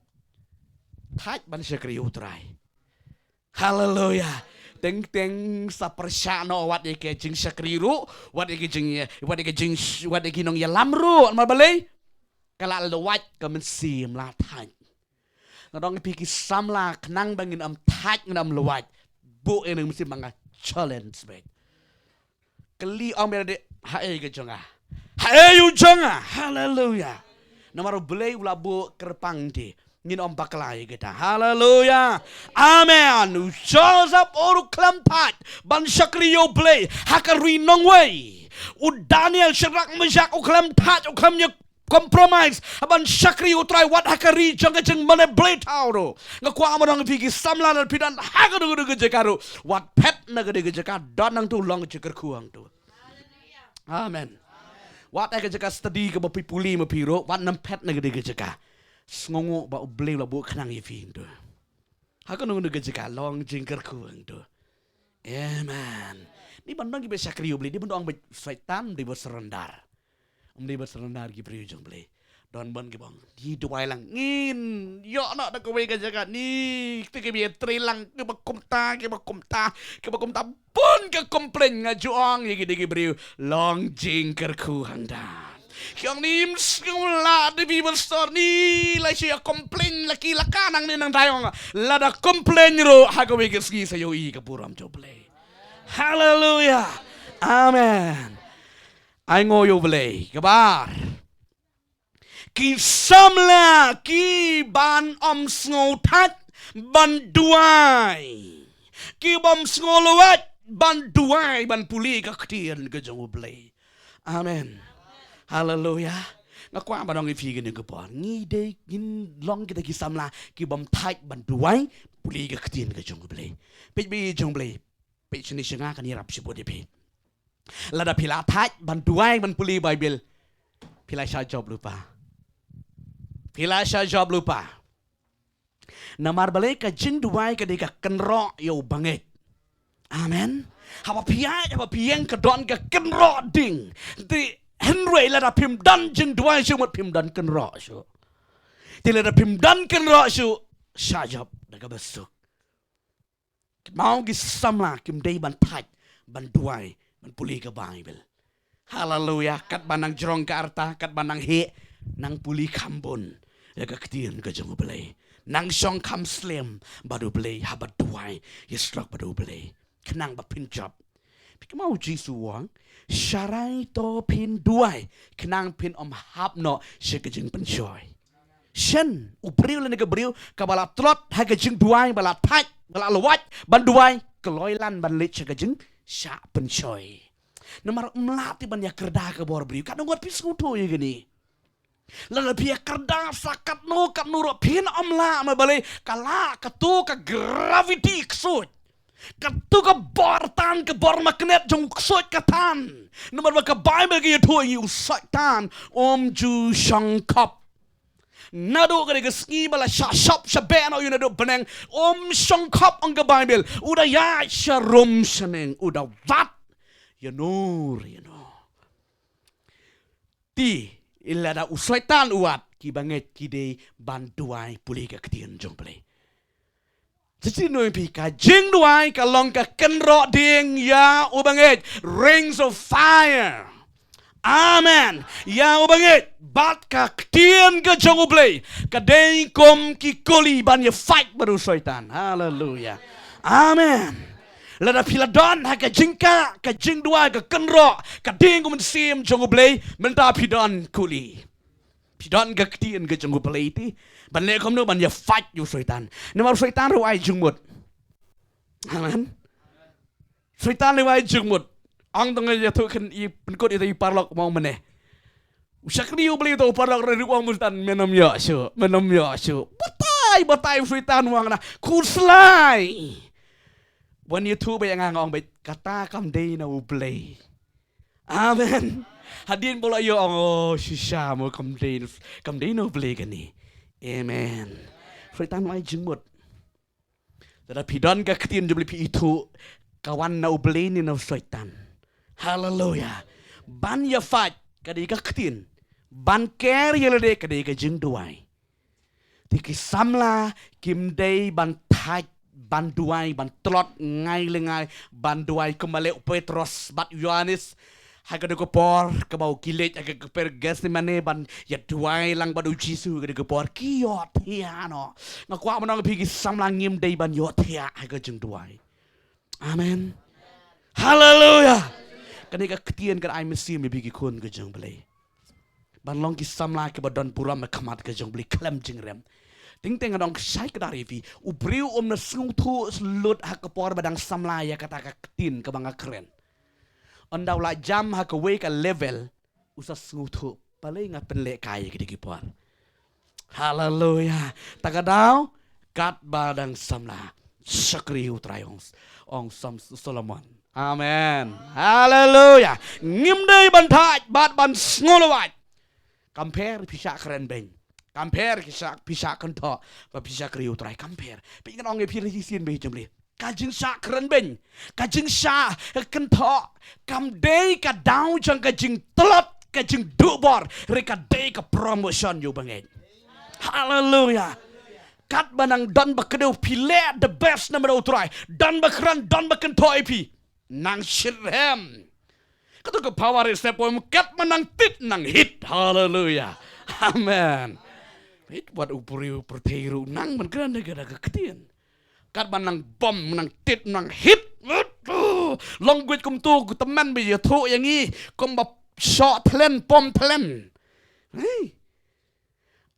Thait ban shakri ïa u Trai. Haleluya. Teng teng sa pyrshah noh wat ïa ka jingshakri ruh, wat ïa ka jing, wat ïa ka jing, wat ïa ki nongïalam ruh, namar balei? Ka la lwait ka mynsiem la thait. Nga ong ïa phi ki samla, khnang ba ngin ym thait, ngin ym lwait, buh ïa ngi mynsiem ba nga challenge beit. Kylli ong beit de, haei ka jong nga? Haei u jong nga? Haleluya. Namar U Blei u la buh kyrpang te, ngin ym bakla ïa kata. Haleluya. Amen. U Joseph u ruh u khlem thait ban shakri ïa U Blei ha ka ri nongwei. U Daniel, Shadrach, Meshach, u khlem thait, u khlem ïa compromise ban shakri U Trai wat ha ka ri jong ka jingmane blei thaw ruh. Nga kwah ban ong ïa phi ki samla, lada phi don ha kano kano ka jaka ruh, wat phet na kano kano ka jaka, don hangto, long jingkyrkhu hangto. Amen. Wat ha ka jaka study kaba phi pule ma phi ruh, wat nym phet na kano kano ka jaka. Sngewnguh ba U Blei u la buh khnang ïa phi hangto. Ha kano kano ka jaka, long jingkyrkhu hangto. Amen. Ngi ban don kiba shakri U Blei, ngi ban don, ong beit, Soitan ym dei ban surrender. Ym dei ban surrender ki briew jong U Blei. Don bun kiba ong, ngi duwai lang, ngin ïoh noh da kawei ka jaka, ngi, te kiba ïatrei lang, kiba kumta, kiba kumta, kiba kumta. Bun ka complain, nga ju ong ïa kine ki briew, long jingkyrkhu hangta. Ki ong, ngim sngewlah de, Pastor, ngi la shu ïa complain la ki la ka nangne nangne, ong. Lada complain ruh, ha kawei ka sngi sa ïohi ka burom jong U Blei. Haleluya. Amen. Ai nguh ïa U Blei. Kaba ar, ki samla kiban ym sngew thait ban duwai, kiba ym sngew lwait ban duwai, ban pule ka ktien ka jong U Blei. Amen. Haleluya. Nga kwah ban ong ïa phi kane ka por, ngi dei, ngin long kita ki samla kiba ym thait ban duwai, pule ka ktien ka jong U Blei. Peit bad ïa jong U Blei. Peit shane sha nga, kan ïarap shibun ïa phi. Lada phi la thait ban duwai, ban pule Baibl, phi la shah jop lypa. Phi la shah jop lypa. Namar balei? Ka jingduwai ka dei ka kynroh ïa u bangeit. Amen. Haba phi ïaid, haba phi ïeng, ka don ka kynroh ding. Te hynrei lada phim don jingduwai shuh, mut phim don kynroh shuh. Te lada phim don kynroh shuh, shah jop da kaba suk. Kynmaw, ki samla kim dei ban thait ban duwai, ban pule ka Baibl. Haleluya. Katba nang jrong ka rta, katba nang heh, nang pule kham bun ïa ka ktien ka jong U Blei. Nang shong kham slem bad U Blei haba duwai, ïasyllok bad U Blei, khnang ba phin jop. Phi kynmaw, U Jisu u ong, sharai to phin duwai, khnang phin ym hap noh sha ka jingpynshoi. Shen, u briew lane ka briew kaba la tlot ha ka jingduwai, ba la thait, ba la lwait ban duwai, kloi lan ban leit sha ka jingshah pynshoi. Namar ym lah te ban ïa kyrda ka bor briew. Katno ngut phi sngewthuh ïa kane? Lada phi ïa kyrda sa katno katno ruh, phin ym lah, namar balei? Ka lah kato ka gravity ksuid. Kato ka bor tan, ka bor magnet jong u ksuid ka tan. Namar ba ka Baibl ka ïathuh ïa ngi, u Soitan um ju shongkhop. Naduh kane ka sngi ba la shah shop shah beh noh ïa u naduh bneng, um shongkhop, ong ka Baibl. U da ïaid sharum shaneng, u da wad ïa no ïa no. Te lada u Soitan u wad, ki bangeit ki dei ban duwai, pule ka ktien jong U Blei. Shisien ong ïa phi, ka jingduwai ka long ka kynroh ding ïa u bangeit. Rings of fire. Amen. Ïa u bangeit bad ka ktien ka jong U Blei ka dei kum ki kuli ban ïa fight bad u Soitan. Haleluya. Amen. Lada phi la don ha ka jingkah, ka jingduwai, ka kynroh, ka ding ka mynsiem jong U Blei, mynta phi don kuli. Phi don ka ktien ka jong U Blei te ban leh kumno? Ban ïa fight ïa u Soitan. Namar u Soitan ruh u ai jingmut. Amen. Soitan ruh u ai jingmut. Ong tang ïathuh khyndiat, pynkut ïa i paralok mo mynne. U shakri U Blei, uta u paralok ruh u ong, Soitan, men ym ïoh shuh, men ym ïoh shuh. Batai, batai u Soitan, u ong na, khuslai. Wan ïathuh beit ïa nga, nga ong beit, kata kam dei na U Blei. Amen. Hadien ba la ïoh, ong, oh, shisha mo, kam dei, kam dei na U Blei kane. Amen. Soitan u ai jingmut. Lada phi don ka ktien jong U Blei, phi ithuh ka wan na U Blei ne na u Soitan. Haleluya. Ban ïa fight ka dei ka ktien. Ban ker ïa lade ka dei ka jingduwai. Te ki samla kim dei ban thait ban duwai, ban tlot ngai le ngai ban duwai kumba leh u Petros bad u Ïohannes. Ha ka dei ka por kaba u ki leit ha ka kper Gethsemane ban ïa duwai lang bad u Jisu, ka dei ka por ki ïohthiah noh. Nga kwah ban ong ïa phi ki samla, ngim dei ban ïohthiah ha ka jingduwai. Amen. Haleluya. Kane ka ktien kan ai mynsiem ïa phi ki khun ka jong U Blei ban long ki samla kiba don burom ha khmat ka jong U Blei khlem jingrem. Teng teng ngan ong shai kdar ïa phi, u briew um na sngewthuh lut ha ka por ba dang samla ïa kata ka ktien kaba nga kren. Ynda u la jam ha kawei ka level, u sa sngewthuh, balei nga pynlehkai ïa kine ki por. Haleluya. Ta ka daw, katba dang samla, shakri U Trai, ong, ong Sam Solomon. Amen. Haleluya. Ngim dei ban thait bad ban sngewlawait. Kam pher phi shah kren beiñ. Kam pher phi shah, phi shah kynthoh, ba phi shah kri U Trai, kam pher. Phi, ngan ong ïa phi na shisien ba hi jong Blei, ka jingshah kren beiñ, ka jingshah kynthoh, kam dei ka daw jong ka jingtlot, ka jingduh bor, hynrei ka dei ka promotion ïa u bangeit. Haleluya. Katba nang don ba kdew phi leh the best namar U Trai. Don ba kren, don ba kynthoh ïa phi, nang shitrhem. Kato ka power is the poem, katba nang tit nang hit. Haleluya. Amen. Hit, wat u briew pyrthei ruh nang ban kren da ka, da ka ktien. Katba nang bom, nang tit, nang hit. Long gwit kumto, ku tymmen ba ïathuh ïa ngi kumba shoh thlen, pom thlen. Hei.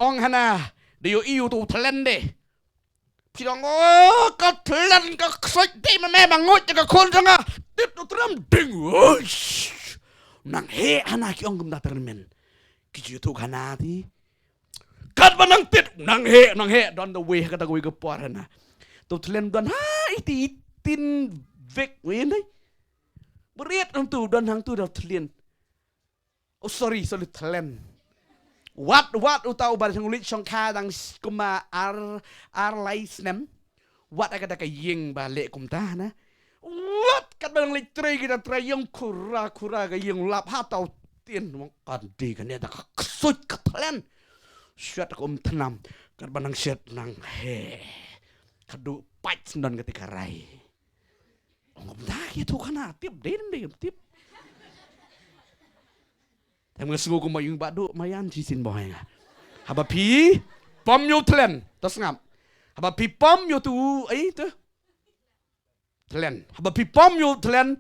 Ong hana, da ïohi uto u thlen de. Phi ong, oh, ka thlen ka ksuid de, ma me ba nguid ïa ka khun jong nga. Tit u tram ding. Uish. Nang heh hana, ki ong kumta tyrmen. Ki ju tuk hana ti. Katba nang tit, nang heh, nang heh, don da wei ha kata kawei ka por hana. To thlen don ha iti, itin vek wei ndai. Beriat nang tu, don hang tu da thlen. Oh, sorry, sorry, thlen. Wat, wat uta uba dang leit shongkha dang s-, kumba ar, ar lai snem. Wat ha kata ka ïing ba leh kumta na. Wat katba dang leit trei kita trei ïing khura, khura ka ïing lap ha tau tin wang kan di kane da ka ksuid ka thlen. Shet ka um thnam. Katba nang shet nang heh. Ka duh pait sendon kata ka rai. Ong kumta ki tu kana tip, dei dei tip. Te nga sngew kumba ïing ba duh mayan shisien ba ong nga. Haba phi pom ïa u thlen, to sngap. Haba phi pom ïa u tu, ai tu. Thlen. Haba phi pom ïa u thlen,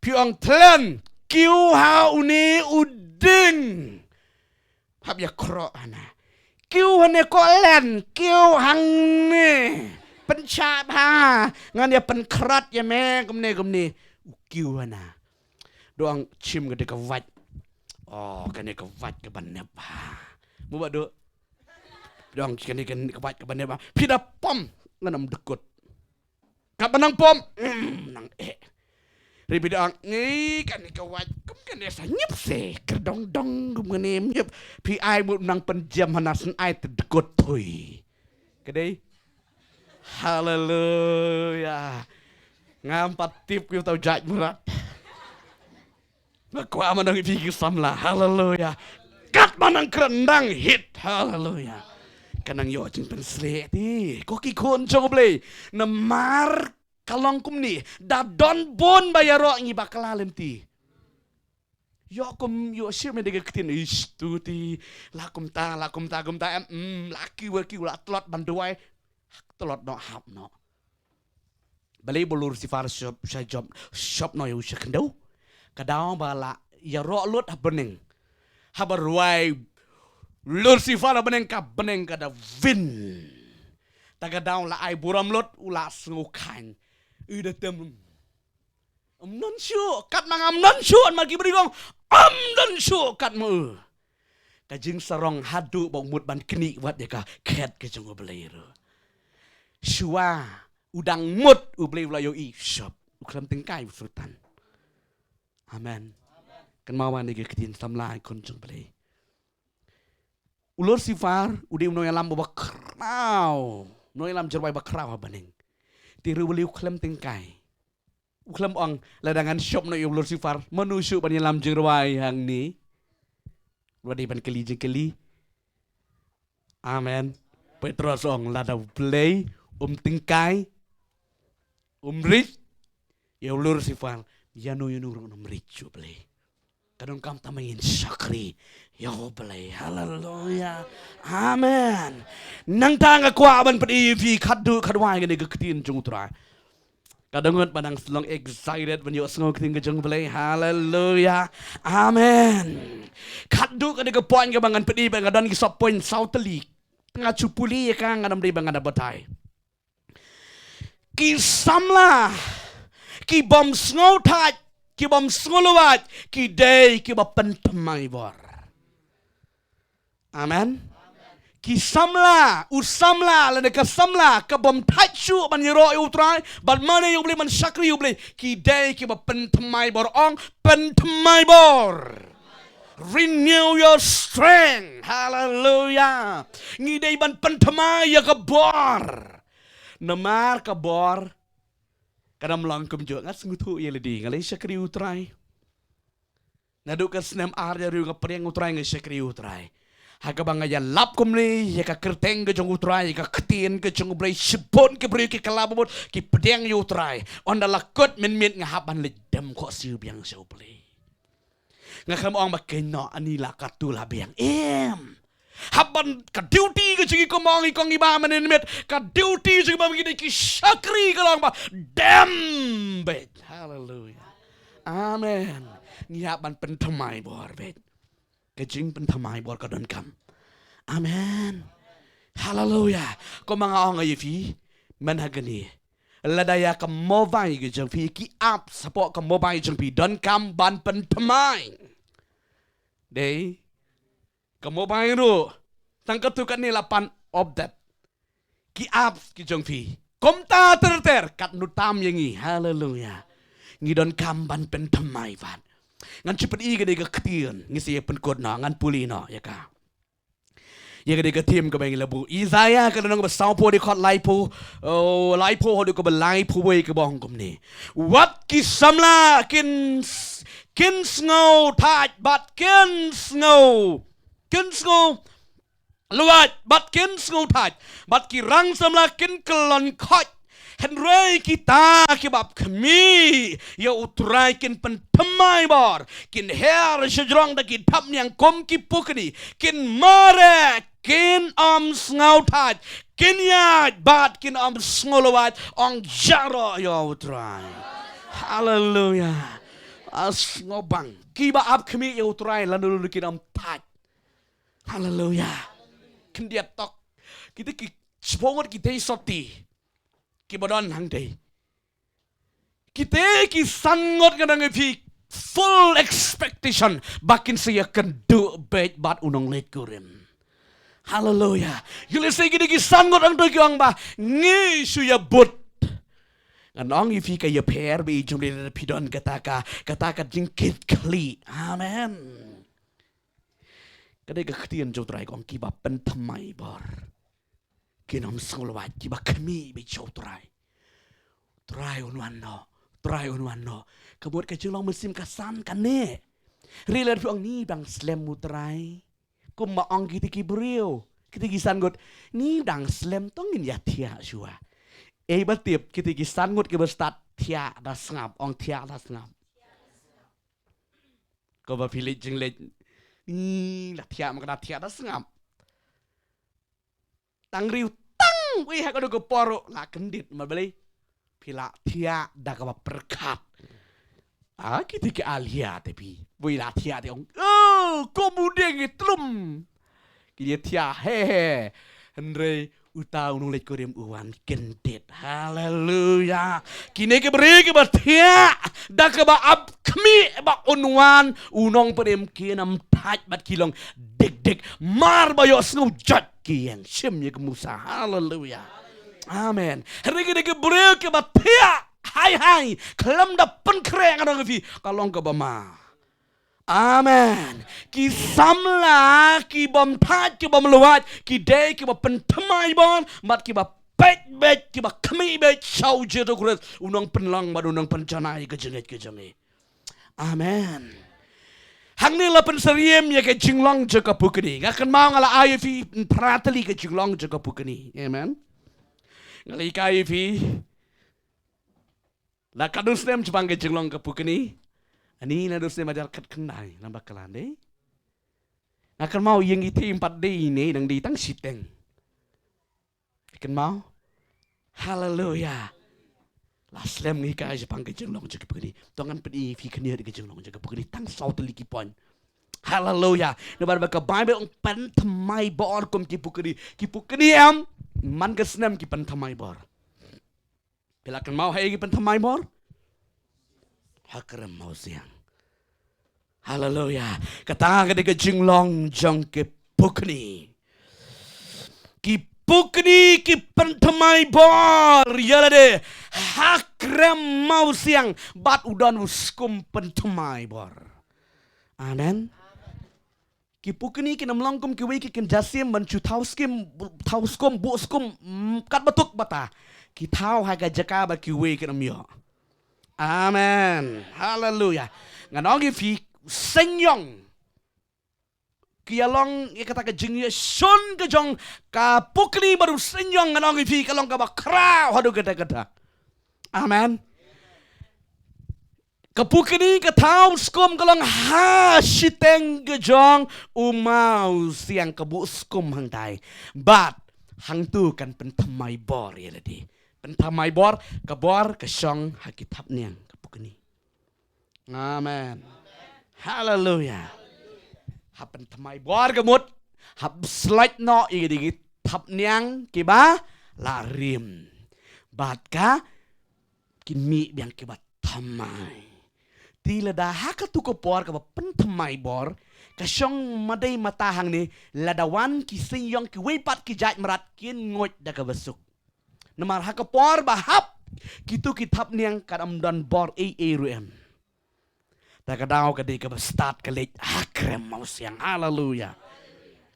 phi ong thlen, kiew ha une u ding. Hap ïa khroh hana. Kiew hane ko len, kiew hangne. Pynshah bha, ngan ïa pynkhrot ïa me kumne kumne. U kiew hana. Dang shim ka dei ka wait. Oh, kane ka wait kaba nep bha. Mo ba duh. Dang kane ka wait kaba nep bha. Phi da pom, ngan ym dkut. Katba nang pom, mm, nang eh. Ri phi dang, ngi kane ka wait, kum kane sa ñiep se, krdong dong, kum kane ñiep. Phi ai mut nang pynjem hana syn ai te dkut thui. Ka dei? Haleluya. Ngam pat tip kiew tau jait mrad. Nga kwah ban ong ïa phi ki samla. Haleluya. Katba nang kren nang hit. Haleluya. Ka nang ïoh jingpynshlur te. Ko ki khun jong U Blei. Namar ka long kumne. Da don bun ba ïaroh ngi bakla lynti. Ïoh kum ïoh shim ïa ka ktien ish tu ti. La kumta, la kumta, kumta em. Mm, la kiew, kiew la tlot ban duwai. Tlot noh hap noh. Balei ba u Lucifer shop, sha jop, shop noh ïa u sha khyndew. Ka daw ba la ïaroh lut ha bneng. Haba rwai Lucifer ha bneng ka bneng ka da vin. Ta ka daw la ai burom lut u la sngew khang. U da tem. Ym don shuh, kat ma nga ym don shuh, ma ki briew ong. Ym don shuh, kat ma u. Ka jingsarong haduh ba u mut ban knieh wat ïa ka khet ka jong U Blei ruh. Shuwa u dang mut U Blei u la ïohi shop. U khlem tyngkai u Soitan. Amen. Kynmaw wan ïa ka ktien samla ïa ki khun jong U Blei. U Lucifer u dei u nongïalam ba khraw. U nongïalam jingrwai ba khraw ha bneng. Te ruh U Blei u khlem tyngkai. U khlem ong, lada ngan shop noh ïa u Lucifer, mano shuh ban ïalam jingrwai hangne? Ruh dei ban kylli jingkylli. Amen. Petros ong, lada U Blei um tyngkai, um rit ïa u Lucifer, ïano ïano ruh um rit shuh U Blei. Ka donkam tang ba ngin shakri ïa U Blei. Haleluya. Amen. Nangta nga kwah ban pyni ïa phi khatduh khatwai kane ka ktien jong U Trai. Ka dang ngut ba dang long excited ban ïohsngew ktien ka jong U Blei. Haleluya. Amen. Khatduh kane ka point kaba ngan pyni ba nga don ki sub point saw tylli. Nga shu pule ïa ka, ngan ym dei ba ngan da batai. Ki samla, ki bym sngewthait, ki bym sngewlwait, ki dei kiba pynthymmai bor. Amen. Ki samla, u samla lane ka samla ka bym thait shuh ban ïaroh ïa U Trai, ban mane ïa U Blei, ban shakri ïa U Blei, ki dei kiba pynthymmai bor. Ong, pynthymmai bor. Renew your strength. Haleluya. Ngi dei ban pynthymmai ïa ka bor. Namar ka bor ka dang long kumjuh. Nga sngewthuh ïa lade, nga la shakri U Trai. Naduh ka snem ar hajar hynriew nga pdiang U Trai, nga shakri U Trai. Ha kaba nga ïalap kumne ïa ka kyrteng ka jong U Trai, ïa ka ktien ka jong U Blei, shibun ki briew ki kylla ba mut ki pdiang ïa U Trai. Ynda la kut mynmiet nga hap ban leit dem khohsiew biang sha U Blei. Nga khlem ong ba kynnoh ani la katu la biang. Em. Hap ban ka duty ka jong ngi kum ong i kong i ba mynmiet. Ka duty jong ngi ba ngi dei ki shakri ka long ba dem beit. Haleluya. Amen. Ngi hap ban pynthymmai bor beit. Ka jingpynthymmai bor ka donkam. Amen. Haleluya. Kumba nga ong ïa phi mynta kane, lada ïa ka mobile ka jong phi, ki apps hapoh ka mobile jong phi donkam ban pynthymmai. Dei ka mobile ruh tang katu kane la pan update. Ki apps ki jong phi, kumta ter ter, katno tam ïa ngi. Haleluya. Ngi donkam ban pynthymmai pat. Ngan shu pyni ïa kane ka ktien, ngi sa ïa pynkut noh, ngan pule noh ïa ka. Ïa kane ka theme kaba ngi la buh, Isaiah ka lynnong ba sawphew, dkhot laiphew, oh, laiphew haduh kaba laiphew wei, kaba ong kumne: Wat ki samla kin s-, kin sngewthait bad kin sngew, kin sngew lwait bad kin sngewthait, bad ki rang samla kin kyllon khoit. Hynrei kita kiba ap khmih ïa U Trai kin pynthymmai bor, kin her shajrong da ki thapniang kum ki pukni, kin mareh, kin ym sngewthait, kin ïaid bad kin ym sngewlwait. Ong, ïaroh ïa U Trai. Haleluya. A sngewbang kiba ap khmih ïa U Trai, lano lano kin ym thait. Haleluya. Khyndiat tok. Kita ki shiphew ngut ki dei sotti kiba don hangtei. Kita ki san ngut nga dang ïa phi full expectation ba kin sa ïakynduh beit bad u nongleit kurim. Haleluya. Ïa lehse kita ki san ngut hangtei ki ong ba ngi shu ïa bud. Ngan ong ïa phi ka ïapher ba i jong lei lada phi don kata ka, kata ka jingkitkhlieh. Amen. Ka dei ka ktien jong U Trai, ka ong kiba pynthymmai bor, kin ym sngewlwait, kiba khmih beit sha U Trai. U Trai un wan noh, U Trai un wan noh. Ka mut ka jinglong mynsiem ka san kane. Hynrei lada phi ong ni dang slem U Trai, kumba ong kita ki briew, kita ki san ngut, ni dang slem, to ngin ïa thiah shuwa. Ei ba tip kita ki san ngut kiba stad thiah da sngap, ong thiah da sngap. Ko ba phi leit jingleit, ni la thiah ma ka da thiah da sngap. Tang riewtang wei ha ka dei ka por ruh la kyndit, ma balei? Phi la thiah da kaba pyrkhat. A, kita ki alia te phi, wei la thiah te ong, oh, ko mudeng i tlum. Ki ïa thiah he he. Hynrei uta u nongleit kurim u wan kyndit. Haleluya. Kine ki briew kiba thiah da kaba ap khmih ba un wan u nongpynim, kin ym thait bad ki long dik dik. Mar ba ïohsngew jot ki ïeng shim ïa ka Musa. Haleluya. Amen. Hynrei kine ki briew kiba thiah hai hai, khlem da pynkhreh, nga ong ïa phi, ka long kaba ma. Amen. Ki samla ki bym thait, ki bym lwait, ki dei kiba pynthymmai bor bad kiba peit beit, kiba khmih beit sha U Jisu Khrist, u nongpynlong bad u nongpynjanai ka jingngeit ka jong ngi. Amen. Hangne la pynsyriem ïa ka jinglong jong ka pukni. Nga kynmaw nga la ai ïa phi phra tylli ka jinglong jong ka pukni. Amen. Nga la hikai ïa phi la katno snem shaphang ka jinglong ka pukni. Ani na dus ne majar kat khyndai lang ba klan dei. Nga kynmaw ïing i thim pat dei ne dang dei tang shiteng. Kynmaw. Haleluya. La slem ngi ka jepang ka jinglong jong ka pukni. To ngan pynï phi khyndiat ka jinglong jong ka pukni tang saw tylli ki point. Haleluya. Namar ba ka Bible ong pynthymmai bor kum ki pukni. Ki pukni em man ka snem ki pynthymmai bor. Phi la kynmaw ha ei ki pynthymmai bor? Ha krem mawsiang. Haleluya. Kata ka dei ka jinglong jong ki pukni. Ki pukni ki pynthymmai bor ïa lade ha krem mawsiang bad u don u skum pynthymmai bor. Amen. Ki pukni kin ym long kum kiwei ki kin jasim ban shu thaw skim, thaw skum, buh skum, mm, kat batuk bata. Ki thaw ha ka jaka ba kiwei kin ym ïoh. Amen. Haleluya. Ngan ong ïa phi, seng ïong ki ïa long ïa kata ka jingïashun ka jong ka pukni bad u seng ïong, ngan ong ïa phi, ka long kaba khraw haduh katta katta. Amen. Ka pukni ka thaw skum ka long ha shiteng ka jong u mawsiang, ka buh skum hangtai. Bad hangtu kan pynthymmai bor ïa lade. Pynthymmai bor, ka bor ka shong ha ki thapniang ka pukni. Amen. Haleluya. Hap pynthymmai bor ka mut, hap slait noh ïa ki thapniang kiba la rim. Bad ka kin mih biang kiba thymmai. Te lada ha katu ka por kaba pynthymmai bor ka shong madei mata hangne, lada wan ki seng ïong kiwei pat ki jait mrad kin nguid da kaba suk. Namar ha ka por ba hap kitu ki thapniang kan ym don bor ei ei ruh em. Ta ka daw ka dei kaba stad ka leit ha krem mawsiang. Haleluya.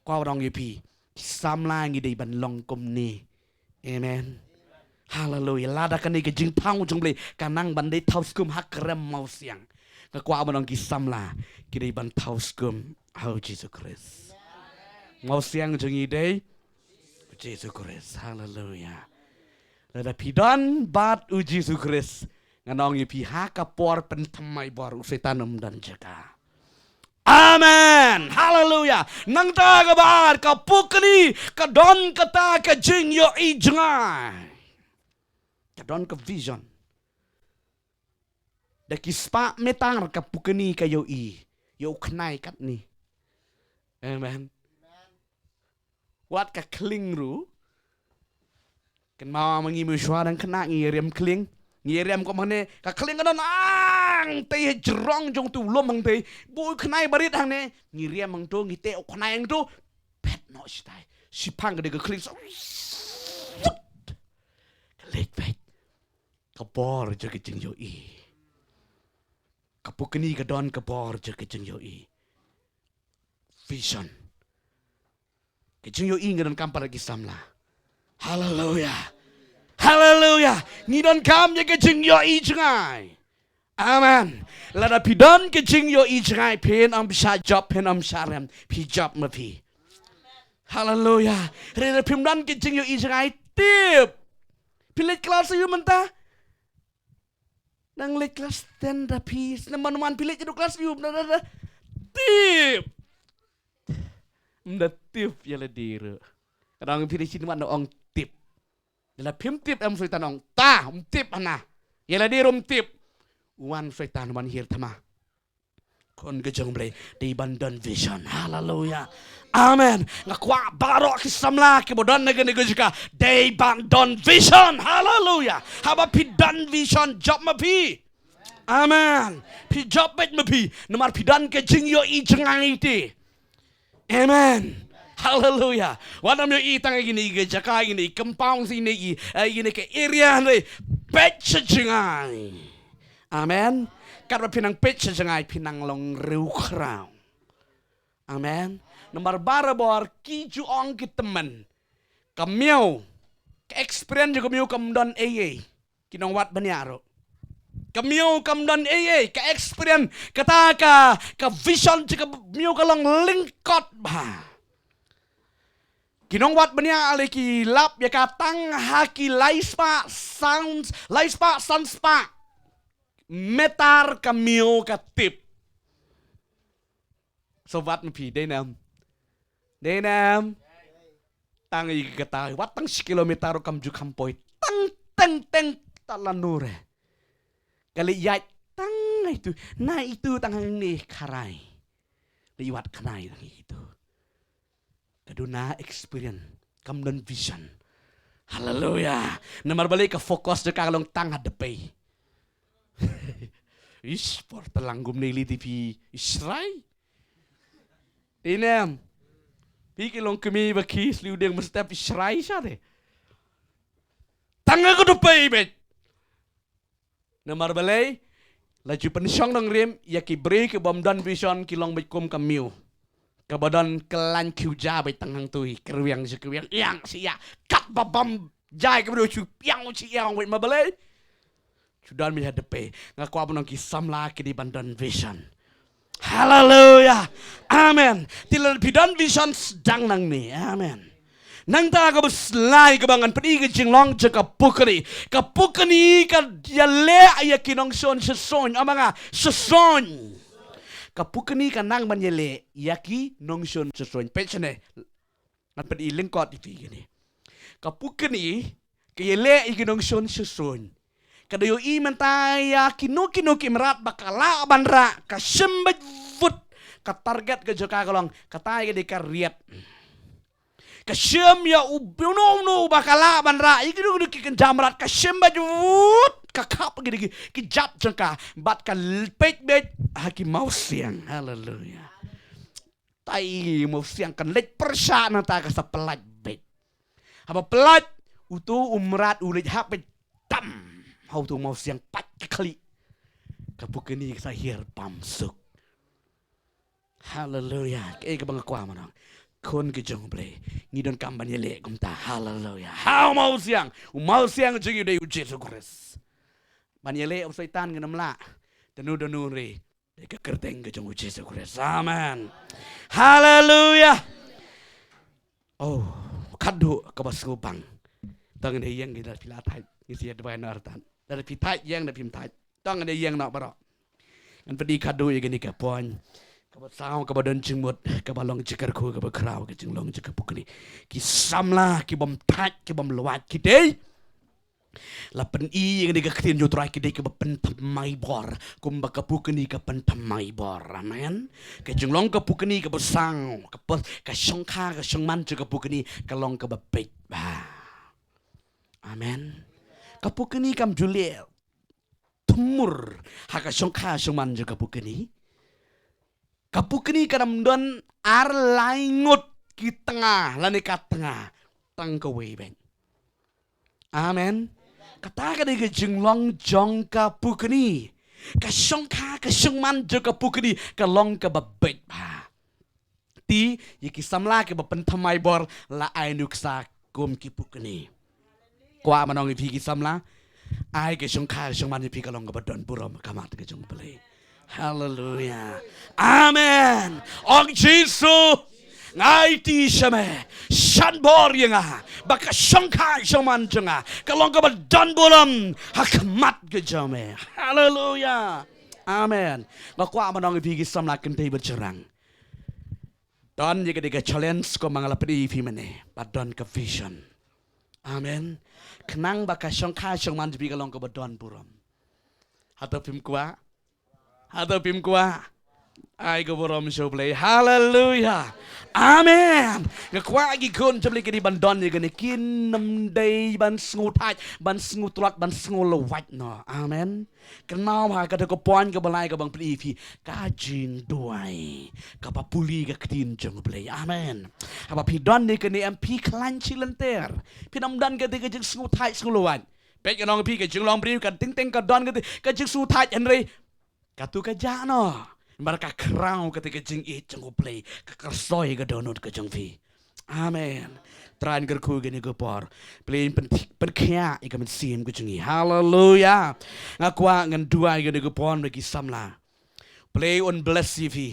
Kwah ban ong ïa phi, ki samla ngi dei ban long kumne. Amen. Haleluya. Lada kane ka jingthaw jong Blei ka nang ban dei thaw skum ha krem mawsiang, nga kwah ban ong ki samla ki dei ban thaw skum ha u Jisu Khrist. Mawsiang jong ngi dei u Jisu Khrist. Haleluya. Lada phi don bad u Jisu Khrist, ngan ong ïa phi, ha ka por pynthymmai bor u Soitan um don jaka. Amen. Haleluya. Nangta kaba ar, ka pukni ka don kata ka jingïohi jngai. Ka don ka vision. Da ki spah meter ka pukni ka ïohi ïa u khnai katne. Amen. Wat ka khlieng ruh. Kynmaw ma ngi mynshuwa dang khynnah ngi ïa riam khlieng. Ngi ïa riam kum hangne, ka khlieng ka don hangtei ha jrong jong utu u lum hangtei. Buh u khnai barit hangne, ngi riam hangto, ngi teh u khnai hangto. Phet noh shatai. Shiphang ka dei ka khlieng sa. Ka leit phet. Ka bor jong ka jingïohi. Ka pukni ka don ka bor jong ka jingïohi. Vision. Ka jingïohi ngi donkam pat ki samla. Haleluya. Haleluya. Ngi donkam ïa ka jingïohi jngai. Amen. Lada phi don ka jingïohi jngai, phin ym shah jop, phin ym shah rem, phi jop ma phi. Haleluya. Hynrei lada phim don ka jingïohi jngai, tip. Phi leit klas aïu mynta? Nang leit klas ten da phi, snem ban wan phi leit haduh klas aïu, da, da, da. Tip. Ym da tip ïa lade ruh. Ka dang phi leit shisien wan da ong tip. Lada phim tip em Soitan ong, ta, ym tip hana. Ïa lade ruh ym tip. Wan Soitan wan hiar thma. Khun ka jong Blei, dei ban don vision. Haleluya. Amen. Nga kwah baroh ki samla kiba don ha kane ka jaka, dei ban don vision. Haleluya. Haba phi don vision, jop ma phi. Amen. Phi jop beit ma phi. Namar phi don ka jingïohi jngai te. Amen. Haleluya. Wat nym ïohi tang ïa kine ki jaka, ïa kine ki compound, ïa kine ki, eh, ïa kine ki area, hynrei peit sha jngai. Amen. Katba phi nang peit sha jngai, phi nang long riewkhraw. Amen. Namar barabor ki ju ong ki tymmen, ka miaw, ka experience jong ka miaw kam don ei ei. Ki nongwad bniah ruh. Ka miaw kam don ei ei, ka experience, kata ka, ka vision jong ka miaw ka long lyngkot bha. Ki nongwad bniah ale ki lap ïa ka tang ha ki lai spah san, lai spah san spah. meter ka miaw ka tip. Sa wat ma phi, dei ne em? Dei ne em? Tang ïa kata, wat tang shi kilometer ruh kam ju kham poi. Tang, tang, tang, ta la nur. Ka leit ïaid tang ïa itu, na itu tang hangne kharai. Leit wat khnai tang ïa itu. Ka duna experience, kam don vision. Haleluya. Namar balei? Ka focus jong ka ka long tang ha dpei. Ish, por tlang kumne lei te phi, ish, rai. Inem. Phi ki long kmie ba ki sliu deng mynstep, ish, rai sha te. Tang ha ka dpei beit. Namar balei? La ju pynshong nongrim ïa ki briew ki bym don vision, ki long beit kum ka miaw. Kaba don kyllaiñ khiew ja beit tang hangtu, i kyrwiang shi kyrwiang, ïang shi ïa. Katba bam jai ka briew shu ïang shi ïang beit, ma balei? Shu don beit ha dpei. Nga kwah ban ong ki samla ki dei ban don vision. Haleluya. Amen. Te lada phi don vision, sdang nangne. Amen. Nangta kaba lai kaba ngan pyni ka jinglong jong ka pukni. Ka pukni ka ïaleh ïa ki nongshun shisien. Ong ma nga, shisien. Ka pukni ka nang ban ïaleh ïa ki nongshun shisien. Peit shane. Ngan pyni lyngkot ïa phi kane. Ka pukni ka ïaleh ïa ki nongshun shisien. Ka da ïohi mynta ïa kino kino ki mrad ba ka lah ban rah, ka shim beit vut. Ka target ka jong ka ka long, kata ïa ka dei ka riat. Ka shim ïa u, uno uno ba ka lah ban rah, ïa kino kino ki kynja mrad, ka shim beit vut. Ka khap ïa ki, ki jab jong ka, bad ka peit beit ha ki mawsiang. Haleluya. Tai mawsiang kan leit pyrshah, nangta ka sa pyllait beit. Haba pyllait, uto u mrad u leit hap beit tam ha uto u mawsiang, pat ka khlieh. Ka pukni ka sa hiar bam suk. Haleluya. Kaei kaba nga kwah ban ong, khun ki jong U Blei, ngi donkam ban ïaleh kumta. Haleluya. Ha u mawsiang, u mawsiang jong ngi u dei U Jisu Khrist. Ban ïaleh u Soitan ngin ym lah. Danu danu re. Ïa ka kyrteng ka jong U Jisu Khrist. Amen. Haleluya. Oh, khadduh kaba sngewbang. Tang ne ïeng, ngi da phi la thait, ngi sa ïa duwai na artat. Da phi thait ïeng, da phim thait. Tang ne ïeng noh baroh. Ngan pyni khadduh ïa kane ka point. Kaba saw, kaba don jingmut, kaba long jingkyrkhu, kaba khraw, ka jinglong jong ka pukni. Ki samla ki bym thait, ki bym lwait, ki dei La pyni ïa kane ka ktien jong U Trai, ka dei kaba pynthymmai bor, kumba ka pukni ka pynthymmai bor. Amen. Ka jinglong ka pukni kaba saw, ka pos, ka shongkha, ka shongman jong ka pukni ka long kaba beit bha. Amen. Ka pukni kam ju leh thmur ha ka shongkha shongman jong ka pukni. Ka pukni kam don ar lai ngut ki tnga lane ka tnga, tang kawei beit. Amen. Kata ka dei ka jinglong jong ka pukni. Ka shongkha ka shongman jong ka pukni ka long kaba beit bha. Te ïa ki samla kiba pynthymmai bor la ai nuksa kum ki pukni. Kwah ban ong ïa phi ki samla, ai ka shongkha shongman ïa phi ka long kaba don burom ha khmat ka jong U Blei. Haleluya. Amen. Ong Jisu, nga aiti sha me, shan bor ïa nga ba ka shongkha shongman jong nga ka long kaba don burom ha khmat ka jong me. Haleluya. Amen. Nga kwah ban ong ïa phi ki samla kynthei bad shynrang, don ïa ka dei ka challenge kumba nga la pyni ïa phi mynne, ba don ka vision. Amen. Khnang ba ka shongkha shongman jong phi ka long kaba don burom. Hato phim kwah? Hato phim kwah? Ai ka burom sha U Blei. Haleluya. Amen. Nga kwah ki khun jong U Blei ki dei ban don ïa kane, kin ym dei ban sngew thait, ban sngew tlot, ban sngew lwait noh. Amen. Kynmaw ha kata ka point kaba lai kaba nga pyni ïa phi, ka jingduwai kaba pule ka ktien jong U Blei. Amen. Haba phi don ïa kane, em phi khlaiñ shi lynter. Phin ym don kata ka jingsngew thait sngew lwait. Peit, nga ong ïa phi, ka jinglong briew ka teng teng ka don kata ka jingsngew thait, hynrei kato ka jah noh. Namar ka khraw kata ka jingïeit jong U Blei, ka kyrsoi ka dohnud ka jong phi. Amen. Trai un kyrkhu kane ka por. Blei un pyn, pynkhiah ïa ka mynsiem ka jong ngi. Haleluya. Nga kwah ngan duwai kane ka por na ki samla. Blei un bless ïa phi.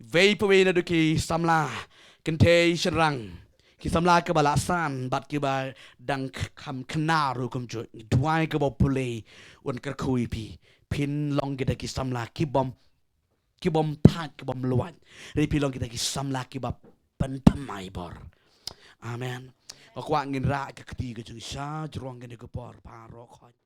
Iwei pa iwei naduh ki samla, kynthei shynrang, ki samla kiba la san bad kiba dang kham khynnah ruh kumjuh, ngi duwai kaba U Blei un kyrkhu ïa phi. phin long kita ki samla ki bym, ki bym thait, ki bym luwait. Hynrei phin long kita ki samla kiba pynthymmai bor. Amen. Nga kwah ngin rah ka kti ka jong Isa, jrong kane ka por baroh khoit.